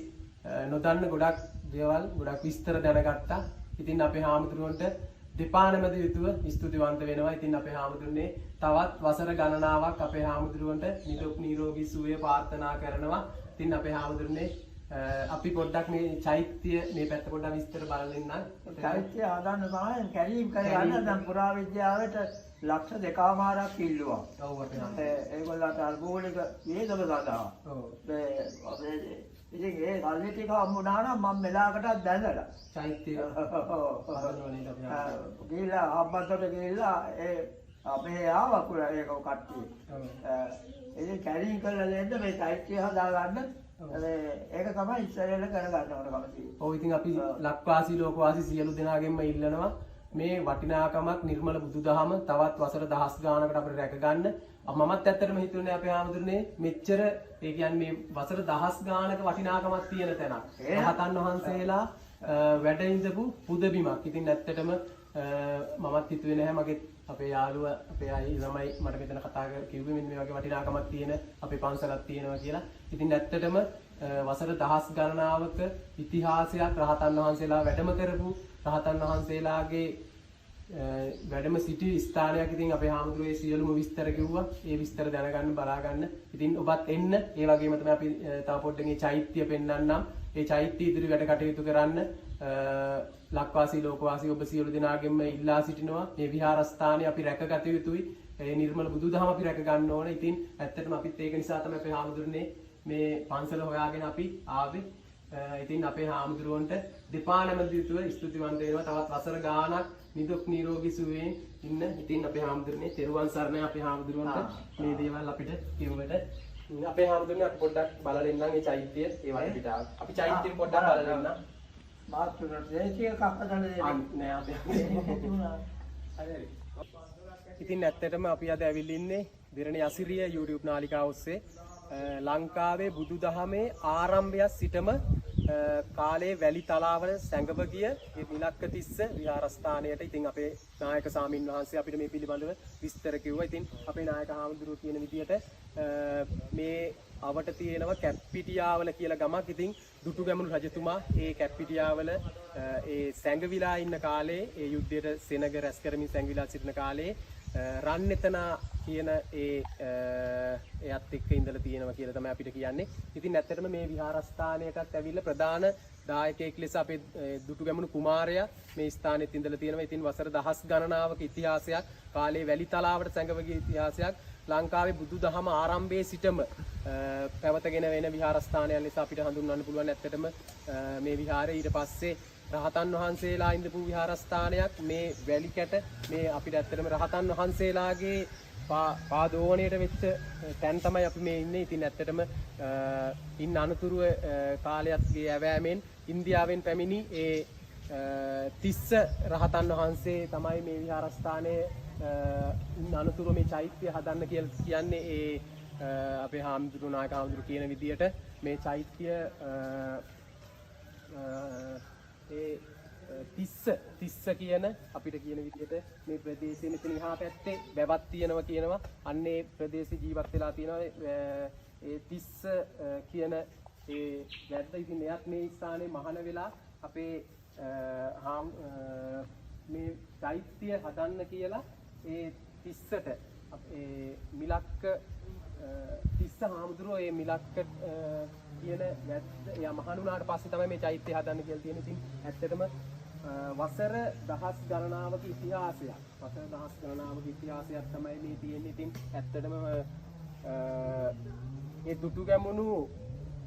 නොදන්න ගොඩක් දේවල් ගොඩක් විස්තර දැනගත්තා. ඉතින් අපේ හාමුදුරුවන්ට දෙපා නැමැද යුතුව ස්තුතිවන්ත වෙනවා. ඉතින් අපේ හාමුදුරනේ තවත් වසර ගණනාවක් අපේ හාමුදුරුවන්ට නිදුක් නිරෝගී සුවය ප්‍රාර්ථනා කරනවා. ඉතින් අපේ හාමුදුරනේ අපි පොඩ්ඩක් මේ චෛත්‍ය මේ පැත්ත පොඩ්ඩක් විස්තර බලන්න ඉන්නම්. චෛත්‍ය හදන්න තමයි කැරීම් කරගන්න දැන් පුරාවිද්‍යාවට ලක්ෂ 2.5ක් ඉල්ලුවා. ඔව් අපේ හාමුදුරුවෝ. ඒගොල්ලන්ට අර මූලික වියදම සඳහා. ඔව්. මේ අපේ ඉතින් ඒ සල්ලි ටික හම්බුණා නම් මම මෙලාකටත් දැනලා චෛත්‍ය හදනවා නේද අපි හාමුදුරුවෝ. ගිහිල්ලා හම්බන්තොට ගිහිල්ලා ඒ අපේ ආවා කුර ඒක කට්ටිය. ඉතින් කැරීම් කරලා දෙන්න මේ චෛත්‍ය හදාගන්න ඒක තමයි ඉස්සරහට කරගන්න ඕනකම තියෙන්නේ. ඔව් ඉතින් අපි ලක්වාසී ලෝකවාසී සියලු දෙනාගෙන්ම ඉල්ලනවා මේ වටිනාකමක් නිර්මල බුදුදහම තවත් වසර දහස් ගානකට අපිට රැකගන්න. මමත් ඇත්තටම හිතුවේ අපේ හාමුදුරනේ මෙච්චර ඒ කියන්නේ මේ වසර දහස් ගානක වටිනාකමක් තියෙන තැනක්. රහතන් වහන්සේලා වැඩ ඉඳපු පුදබිමක්. ඉතින් ඇත්තටම මමත් හිතුවේ නැහැ මගේ අපේ යාළුවා අපේ අය ළමයි මට මෙතන කතා කිව්වේ මෙන්න මේ වගේ වටිනාකමක් තියෙන අපේ පන්සලක් තියෙනවා කියලා. ඉතින් ඇත්තටම වසර දහස් ගණනාවක ඉතිහාසයක් රහතන් වහන්සේලා වැඩම කරපු රහතන් වහන්සේලාගේ වැඩම සිටි ස්ථානයක්. ඉතින් අපේ හාමුදුරුවෝ ඒ සියලුම විස්තර කිව්වා. ඒ විස්තර දැනගන්න බලා ගන්න. ඉතින් ඔබත් එන්න. ඒ වගේම තමයි අපි තව පොඩ්ඩකින් ඒ චෛත්‍ය පෙන්වන්නම්. ඒ චෛත්‍ය ඉදිරි වැඩ කටයුතු කරන්න ලක්වාසී ලෝකවාසී ඔබ සියලු දෙනාගෙන්ම ඉල්ලා සිටිනවා. මේ විහාරස්ථානය අපි රැකගත යුතුයි. ඒ නිර්මල බුදුදහම අපි රැක ගන්න ඕන. ඉතින් ඇත්තටම අපිත් ඒක නිසා තමයි අපේ හාමුදුරනේ මේ පන්සල හොයාගෙන අපි ආවේ. ඉතින් අපේ හාමුදුරුවන්ට දෙපා නැමැති යුතුව ස්තුතිවන්ත වෙනවා. තවත් වසර ගාණක් නිදුක් නිරෝගී සුවයෙන් ඉන්න. ඉතින් අපේ හාමුදුරනේ තෙරුවන් සරණයි අපේ හාමුදුරුවන්ට මේ දේවල් අපිට කිව්වට. අපේ හාමුදුරනේ අපි පොඩ්ඩක් බලලා එන්නම් මේ චෛත්‍ය ඒ වටපිටාව. අපි චෛත්‍ය පොඩ්ඩක් බලලා එන්නම්. මාත් දේශීය කප්පදල දෙන්න. නෑ අපේ. හරි හරි. ඉතින් ඇත්තටම අපි අද ඇවිල්ලා ඉන්නේ දෙරණ අසිරිය YouTube නාලිකාව ඔස්සේ ලංකාවේ බුදුදහමේ ආරම්භය සිටම කාලයේ වැලි තලාවල සැඟව ගිය මේ මිලක්කතිස්ස විහාරස්ථානයට. ඉතින් අපේ නායක සාමින් වහන්සේ අපිට මේ පිළිබඳව විස්තර කිව්වා. ඉතින් අපේ නායක හාමුදුරුවෝ කියන විදිහට මේ අවට තියෙනවා කැප්පිටියාවල කියලා ගමක්. ඉතින් දුටුගැමුණු රජතුමා ඒ කැප්පිටියාවල ඒ සැඟවිලා ඉන්න කාලේ ඒ යුද්ධයට සෙනග රැස් කරමින් සැඟවිලා සිටින කාලේ රන්නෙතනා කියන ඒ එයත් එක්ක ඉඳලා තියෙනවා කියලා තමයි අපිට කියන්නේ. ඉතින් ඇත්තටම මේ විහාරස්ථානයටත් ඇවිල්ලා ප්‍රධාන දායකයෙක් ලෙස අපේ දුටුගැමුණු කුමාරයා මේ ස්ථානෙත් ඉඳලා තියෙනවා. ඉතින් වසර දහස් ගණනාවක ඉතිහාසයක්, කාලේ වැලි තලාවට සැඟව ගිය ඉතිහාසයක්, ලංකාවේ බුදුදහම ආරම්භයේ සිටම පැවතගෙන වෙන විහාරස්ථානයන් ලෙස අපිට හඳුන්වන්න පුළුවන්. ඇත්තටම මේ විහාරය ඊට පස්සේ රහතන් වහන්සේලා ඉඳපු විහාරස්ථානයක්. මේ වැලි කැට මේ අපිට ඇත්තටම රහතන් වහන්සේලාගේ පාදෝණයට වෙච්ච තැන් තමයි අපි මේ ඉන්නේ. ඉතින් ඇත්තටම ඉන් අනතුරුව කාලයත්ගේ ඇවෑමෙන් ඉන්දියාවෙන් පැමිණි ඒ තිස්ස රහතන් වහන්සේ තමයි මේ විහාරස්ථානයේ ඉන් අනතුරුව මේ චෛත්‍ය හදන්න කියලා කියන්නේ. ඒ අපේ හාමුදුරුවෝ නායක හාමුදුරුවෝ කියන විදියට මේ චෛත්‍ය ඒ තිස්ස කියන අපිට කියන විදිහට මේ ප්‍රදේශයේ මෙතන එහා පැත්තේ වැවක් තියෙනවා කියනවා. අන්න ඒ ප්‍රදේශේ ජීවත් වෙලා තියෙනවා ඒ තිස්ස කියන ඒ වැද්ද. ඉතින් එයත් මේ ස්ථානයේ මහාන වෙලා අපේ මේ චෛත්‍ය හදන්න කියලා ඒ තිස්සට ඒ මිලක්ක තිස්ස හාමුදුරුවෝ ඒ මිලක්ක කියන වැද්ද එයා මහාන වුණාට පස්සේ තමයි මේ චෛත්‍ය හදන්න කියලා තියෙන්නේ. ඉතින් ඇත්තටම වසර දහස් ගණනාවක ඉතිහාසයක්, වසර දහස් ගණනාවක ඉතිහාසයක් තමයි මේ තියෙන්නේ. ඉතින් ඇත්තටම ඒ දුටුගැමුණු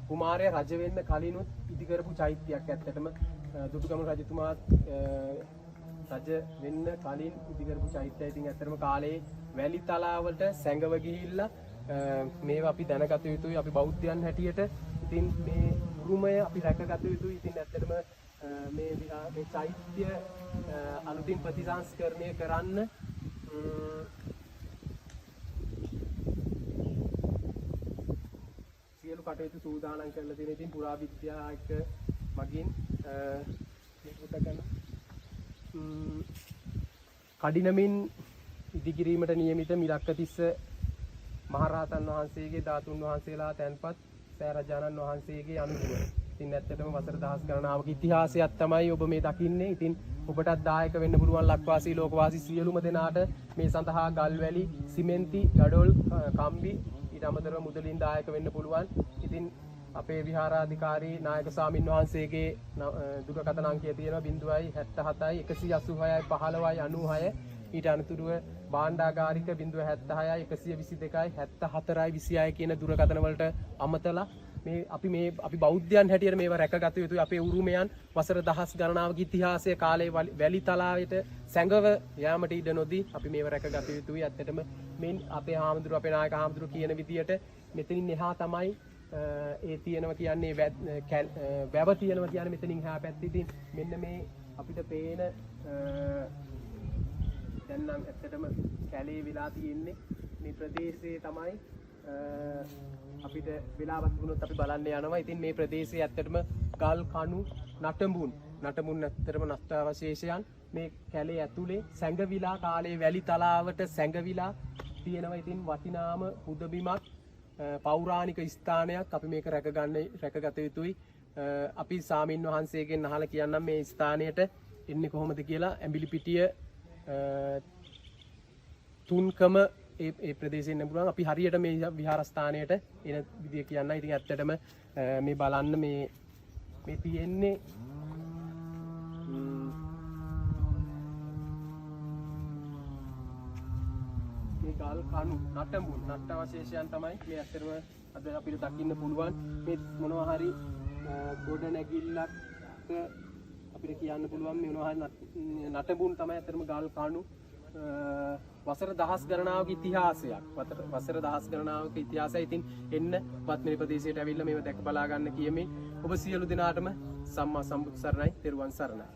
කුමාරයා රජ වෙන්න කලිනුත් ඉදි කරපු චෛත්‍යයක්. ඇත්තටම දුටුගැමුණු රජතුමාත් රජ වෙන්න කලින් ඉදි කරපු චෛත්‍යය. ඉතින් ඇත්තටම කාලේ වැලි තලාවට සැඟව ගිහිල්ලා මේවා අපි දැනගත යුතුයි අපි බෞද්ධයන් හැටියට. ඉතින් මේ උරුමය අපි රැකගත යුතුයි. ඉතින් ඇත්තටම මේ මේ චෛත්‍ය අලුතින් ප්‍රතිසංස්කරණය කරන්න සියලු කටයුතු සූදානම් කරලා තියෙන. ඉතින් පුරාවිද්‍යා එක්ක මගින් මේ පොත ගන්න කඩිනමින් ඉදිකිරීමට නියමිත මිලක්කතිස්ස මහරහතන් වහන්සේගේ ධාතුන් වහන්සේලා තැන්පත් සෑරජානන් වහන්සේගේ අනුරුව. ඉතින් ඇත්තටම වසර දහස් ගණනාවක ඉතිහාසයක් තමයි ඔබ මේ දකින්නේ. ඉතින් ඔබටත් දායක වෙන්න පුළුවන් ලක්වාසී ලෝකවාසී සියලුම දෙනාට මේ සඳහා ගල්වැලි, සිමෙන්ති, ගඩොල්, කම්බි ඊට අමතරව මුදලින් දායක වෙන්න පුළුවන්. ඉතින් අපේ විහාරාධිකාරී නායක ස්වාමින් වහන්සේගේ දුරකථන අංකය තියෙනවා 077 186 15 96. ඊට අනතුරුව භාණ්ඩාගාරික 076 122 74 26 කියන දුරකථන වලට අමතලා මේ අපි බෞද්ධයන් හැටියට මේවා රැකගත යුතුයි. අපේ උරුමයන් වසර දහස් ගණනාවක ඉතිහාසය කාලයේ වැලි තලාවට සැඟව යාමට ඉඩ නොදී අපි මේවා රැකගත යුතුයි. ඇත්තටම මේ අපේ හාමුදුරුවෝ අපේ නායක හාමුදුරුවෝ කියන විදියට මෙතනින් එහා තමයි ඒ තියෙනවා කියන්නේ වැව තියෙනවා කියන්නේ මෙතනින් එහා පැත්තේ. ඉතින් මෙන්න මේ අපිට පේන දැන් නම් ඇත්තටම කැලේ වෙලා තියෙන්නේ මේ ප්‍රදේශයේ තමයි. අපිට වෙලාවක් තිබුණොත් අපි බලන්න යනවා. ඉතින් මේ ප්‍රදේශයේ ඇත්තටම ගල් කණු නටඹුන් ඇත්තටම නෂ්ටාවශේෂයන් මේ කැලේ ඇතුලේ සැඟවිලා කාලේ වැලි තලාවට සැඟවිලා තියෙනවා. ඉතින් වටිනාම පුදබිමක්, පෞරාණික ස්ථානයක්. අපි මේක රැකගත යුතුයි. අපි සාමින් වහන්සේගෙන් අහලා කියන්නම් මේ ස්ථානයට එන්නේ කොහොමද කියලා. ඇඹිලිපිටිය තුන්කම ඒ ප්‍රදේශයෙන් එන්න පුළුවන්. අපි හරියට මේ විහාරස්ථානයට එන විදිය කියන්න. ඉතින් ඇත්තටම මේ බලන්න මේ මේ තියෙන්නේ මේ ගල් කණු නටඹුන් නට්ටවශේෂයන් තමයි මේ ඇත්තටම අද අපිට දකින්න පුළුවන්. මේ මොනවා හරි ගොඩ නැගිල්ලක් අපිට කියන්න පුළුවන්. මේ මොනවා හරි නටඹුන් තමයි ඇත්තටම ගල් කණු. වසර දහස් ගණනාවක ඉතිහාසයක්. වසර දහස් ගණනාවක ඉතිහාසය. ඉතින් එන්න වත්මනි ප්‍රදේශයට ඇවිල්ලා මේව දැක බලා ගන්න කියමින් ඔබ සියලු දෙනාටම සම්මා සම්බුදු සරණයි, තෙරුවන් සරණයි.